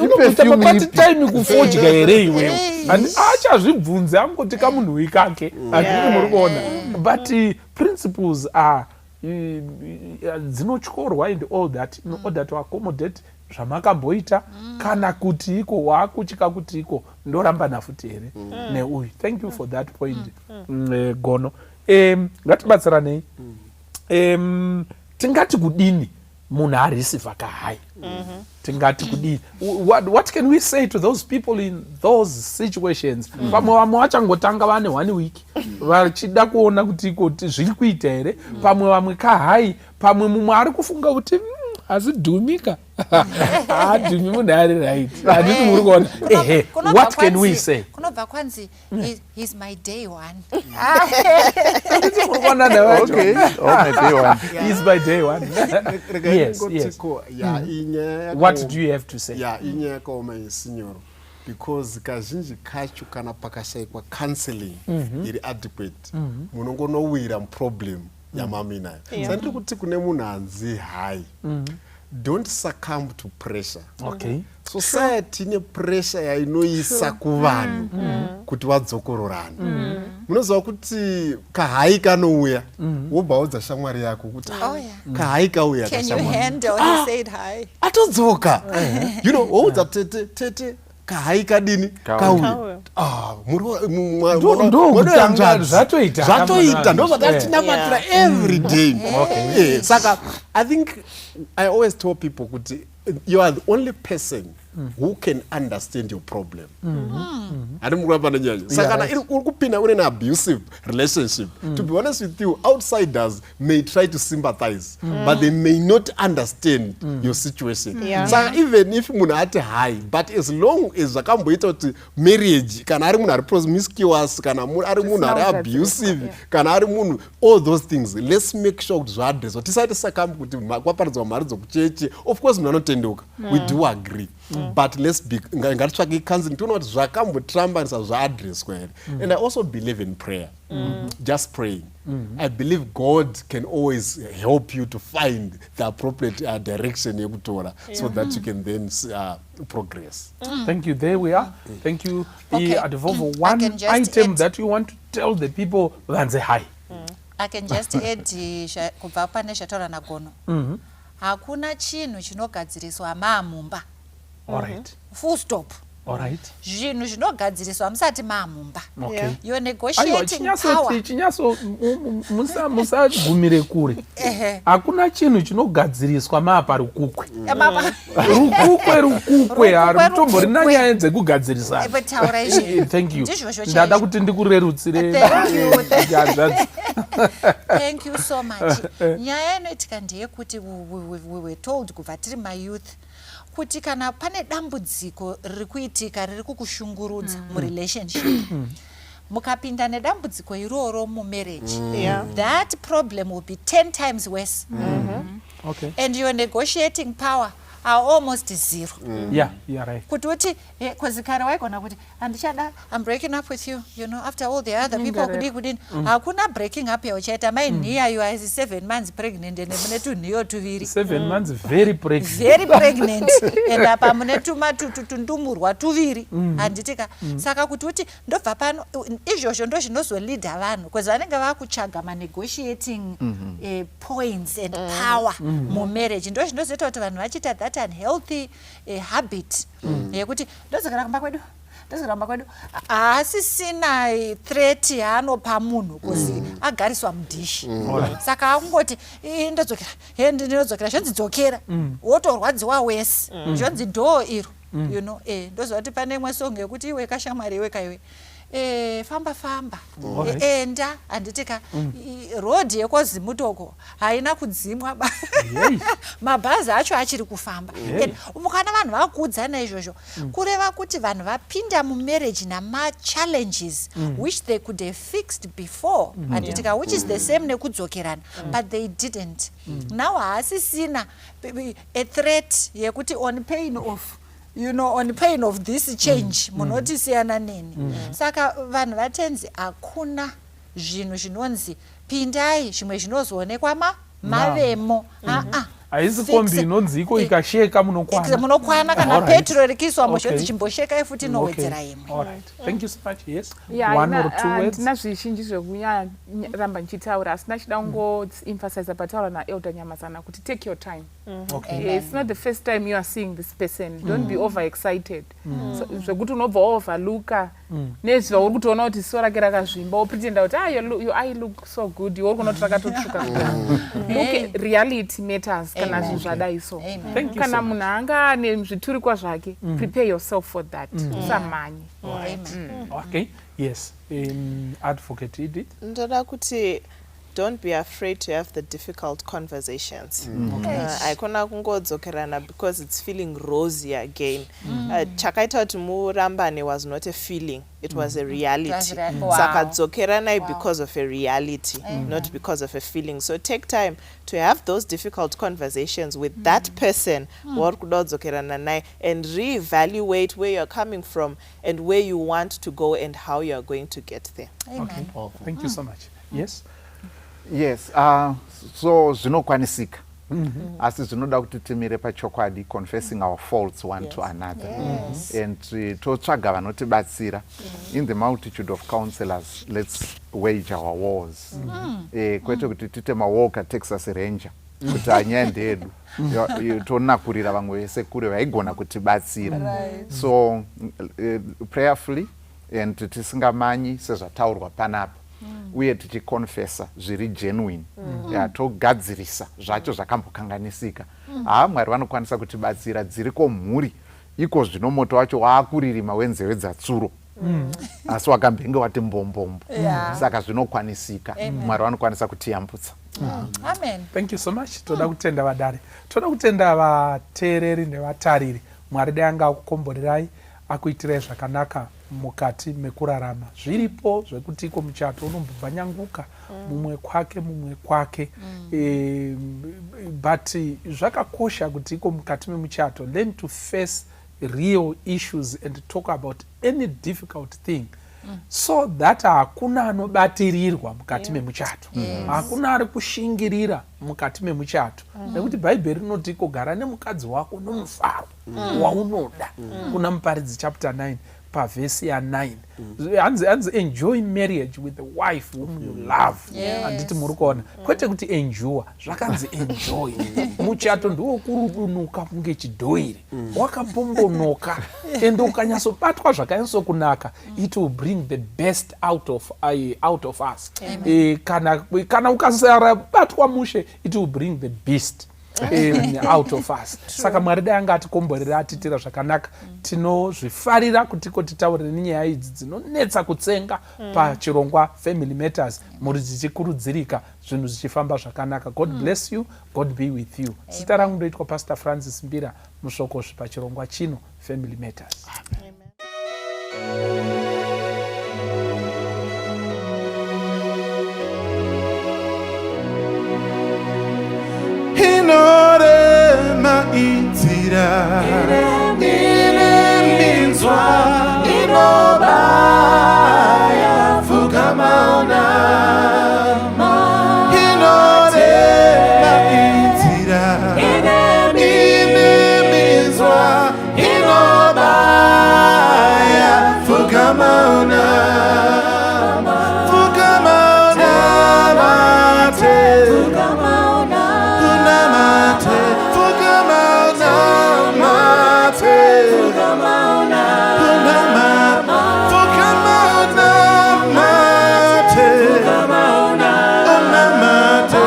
unomboita mapart time kufodya here iwewe? Handi achazvibvunze, angoti kamunhuwi kake, handiti muri kuona? But principles are dzinotyorwa and all that in order to accommodate. Zvamakamboita kana kuti iko waakutya kuti iko ndorambana futi here neuyu. Thank you for that point, Gono. Ngatibatsiranei. Tingati kudini munhu areceiva kahai? Tingati kudini? What can we say to those people in those situations? Pamwe vamwe vachangotanga, vane one week vachida kuona kuti iko zviri kuita here. Pamwe vamwe kahai, pamwe mumwe ari kufunga kuti asi dhumika haadhumi munhu ari right." Handiti muri kuona? Ehe. Kunobva What can we say? Kunobva kwanzi, "He's my day one." Handiti muri kuona navacho? Okay. Oh, my day one. He's my day one. Regai Yes. ndingotiko, ya, inyaya What do you have to say? Ya, inyaya yakaoma yesinyoro, because kazhinji kacho kana pakashayikwa counseling iri adequate, munongonowira muproblem yamaminayo. Saka ndiri kuti kune munhu anzi hai, don't succumb to pressure. Society ine pressure yainoisa kuvanhu kuti vadzokororane. Munoziva kuti kahai kanouya, wobva udza shamwari yako kuti, Oh, yeah. "Kahai kauya." Can you Kashamwari handle? He said hi. atodzoka. Woudza tete, "Tete, kahai kadini?" Kauya. Kauya. Kauya. Ah, Ndo mwana kutanga wehanzvadzi. zvatoita. Zvatoita, ndo Eh. zvatachinamatira every day. Saka I think I always tell people kuti you are the only person who can understand your problem. Handi mukuramba nenyaya? Saka kana uri kupinda une an abusive relationship, to be honest with you, outsiders may try to sympathize, but they may not understand your situation. Saka even if munhu ati hai, but as long as zvakamboita kuti marriage, kana ari munhu ari promiscuous, kana ari munhu ari Zvisina abusive, kana ari munhu, all those things, let's make sure kuti zvaadreswa. Tisati succumb kuti kwaparidzwa mari dzokuchechi. Of course munhu anotendeuka, we do agree, but let's be ngatitsvake counseling, tiona kuti zvakambotirambanisa zvaadreswa here. And I also believe in prayer, just praying. I believe God can always help you to find the appropriate direction yekutora so that you can then progress. Thank you. There we are. Thank you. Okay. Advovo, I one can just item that you want to tell the people vanze hi. I can just add kubva pane zvataura naGono. Hakuna chinhu chinogadziriswa maamumba. All right. Full stop. All right. Zvinhu zvinogadziriswa musati maamumba. Okay. Your Aiwa, negotiating power. chinyasoti chinyaso musagumire kure. Hakuna chinhu chinogadziriswa maapa rukukwe. Rukukwe, rukukwe harutomborina Rukukwe. nyaya dzekugadzirisana. Taura izvi. Thank you. Ndizvozvo Ndada chaizvo. kuti ndikurerutsire. Thank you. Hanzvadzi. Thank you so much. Nyaya inoitika ndeyekuti we were told kubva tiri mayouth kuti kana pane dambudziko riri kuitika, riri kukushungurudza murelationship, mukapinda nedambudziko iroro mumarriage, that problem will be 10 times worse and your negotiating power are almost zero. Yeah, right. Kuti uti, 'cause kare waigona kuti, "Handichada, I'm breaking up with you," after all the other people, kudii kudini. Hakuna breaking up yauchaita mainhiya. You are 7 months pregnant and mune tunhiyo tuviri. 7 months, very pregnant. Very pregnant, and apa mune tuma tundumurwa tuviri, handiti ka? Saka kuti uti ndobva pano, izvozvo ndo zvinozolidha vanhu, because vanenge vakutsvaga manegotiating points and power mumarriage. Ndo zvinozoita kuti vanhu vachiita that unhealthy habit yekuti ndodzokera kumba kwedu, ndodzokera kumba kwedu. Haasisina threat yaanopa munhu kuzi agariswa mudhishi. Saka akungoti, "Ndodzokera, he, ndinodzokera." Zvonzi dzokera, wotorwadziwa wese. Zvonzi dhoo iro. Ndoziva kuti pane imwe song yekuti, "Iwe kashamwari, iwe kaiwe, famba famba." Enda, handiti ka? Road yekozimutoko haina kudzimwa ba. Mabhazi acho achiri kufamba. And mukana vanhu vakuudzana izvozvo, kureva kuti vanhu vapinda mumarriage namachallenges which they could have fixed before, handiti ka? Which is the same nekudzokerana, but they didn't. Now haasisina a threat yekuti on pain of you know on pain of this change munotisiyana neni. Saka vanhu vatenzi, hakuna zvinhu zvinonzi pindai, zvimwe zvinozoonekwa mavemo. Aa. Haisi kombi inonzi iko ikasheka munokwana. Munokwana kana petrol rikiiswa musho dzichimbosheka futi inowedzera imwe. All right. Thank you so much. Yes. Yeah, one or two words. Handina zvizhinji zvekunyaramba ndichitaura asi ndachida kungoemphasize pataura naelder Nyamazana kuti take your time. Okay. Yeah, it's not the first time you are seeing this person. Don't be overexcited. So, zvekuti unobva overlooka nezvauri kutoona kuti ziso rake rakazvimba wopretenda kuti ah, your eye look so good, iwe uri kuona kuti rakatotsvuka kudaro. Look, reality matters kana zvinhu zvadai so. Thank you Kana so much. munhu anga ane zviturikwa zvake, prepare yourself for that. Usamhanye. Alright. Okay. Yes. Advocate Edith. Ndoda kuti don't be afraid to have the difficult conversations. Haikona kungodzokerana because it's feeling rosy again. Chakaita kuti murambane was not a feeling, it was a reality. Saka dzokeranai because of a reality, not because of a feeling. So take time to have those difficult conversations with that person wauri kuda kudzokerana naye and reevaluate where you're coming from and where you want to go and how you are going to get there. Okay. Thank you so much. Yes. Yes, so zvinokwanisika, asi zvinoda kuti timire pachokwadi, confessing our faults one to another and totsvaga vanotibatsira. In the multitude of counselors, let's wage our wars, kwete kuti tiite mawalker Texas Ranger kuti anyaya ndeyedu, tonakurira vamwe vese kure vaigona kutibatsira. So prayerfully and tisingamanyi sezvataurwa panapa, uye tichiconfessa zviri genuine, ya togadzirisa zvacho zvakambokanganisika. Haa, Mwari vanokwanisa kutibatsira. Dziriko mhuri iko zvino moto wacho waakuririma wenzeve dzatsuro, asi wakambenge wati mbombombo. Saka zvinokwanisika, Mwari vanokwanisa kutiyambutsa. Amen. Thank you so much. Toda kutenda vadare, toda kutenda vateereri nevatariri. Mwari dai anga akukomborerai, akuitirai zvakanaka mukati mekurarama. Zviripo zvekuti iko muchato unombobva nyanguka, mumwe kwake, mumwe kwake, but zvakakosha kuti iko mukati memuchato, learn to face real issues and talk about any difficult thing so that hakuna anobatirirwa mukati memuchato, hakuna ari kushingirira mukati memuchato, nekuti Bhaibheri rinoti iko gara nemukadzi wako nomufaro waunoda, kuna Muparidzi chapter 9 pavhesi ya9, hanzi enjoy marriage with the wife whom you love. Handiti muri kuona? Kwete kuti endure, zvakanzi enjoy. Muchato ndiwokurudunuka kunge chidhoiri wakapombonoka, ende ukanyatsobatwa zvakanyatsokunaka, it will bring the best out of us. Kana ukasarabatwa mushe, it will bring the beast out of us. Saka Mwari dai anga atikomborera, atiitira zvakanaka. Tinozvifarira kuti ko titaurire nenyaya idzi dzinonetsa kutsenga pachirongwa Family Matters, mhuri dzichikurudzirika, zvinhu zvichifamba zvakanaka. God bless you. God be with you. Zita rangu ndoitwa Pastor Francis Mbira Musvokosvi pachirongwa chino Family Matters. Amen. Inorema inzira ine minzwa inobaya, pfugama unamate. Inorema inzira ine minzwa inobaya, pfugama unamate, pfugama unamate, unamate, pfugama unamate, unamate, pfugama unamate, unamate.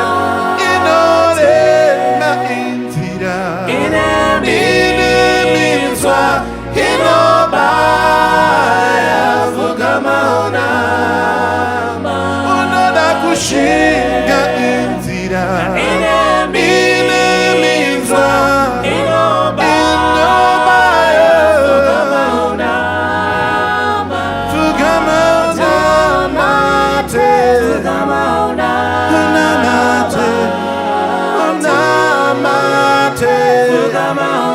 Inorema inzira ine minzwa inobaya, pfugama unamate. Unoda kushinga inzira ine minzwa inobaya, pfugama unamate, unamate, unamate.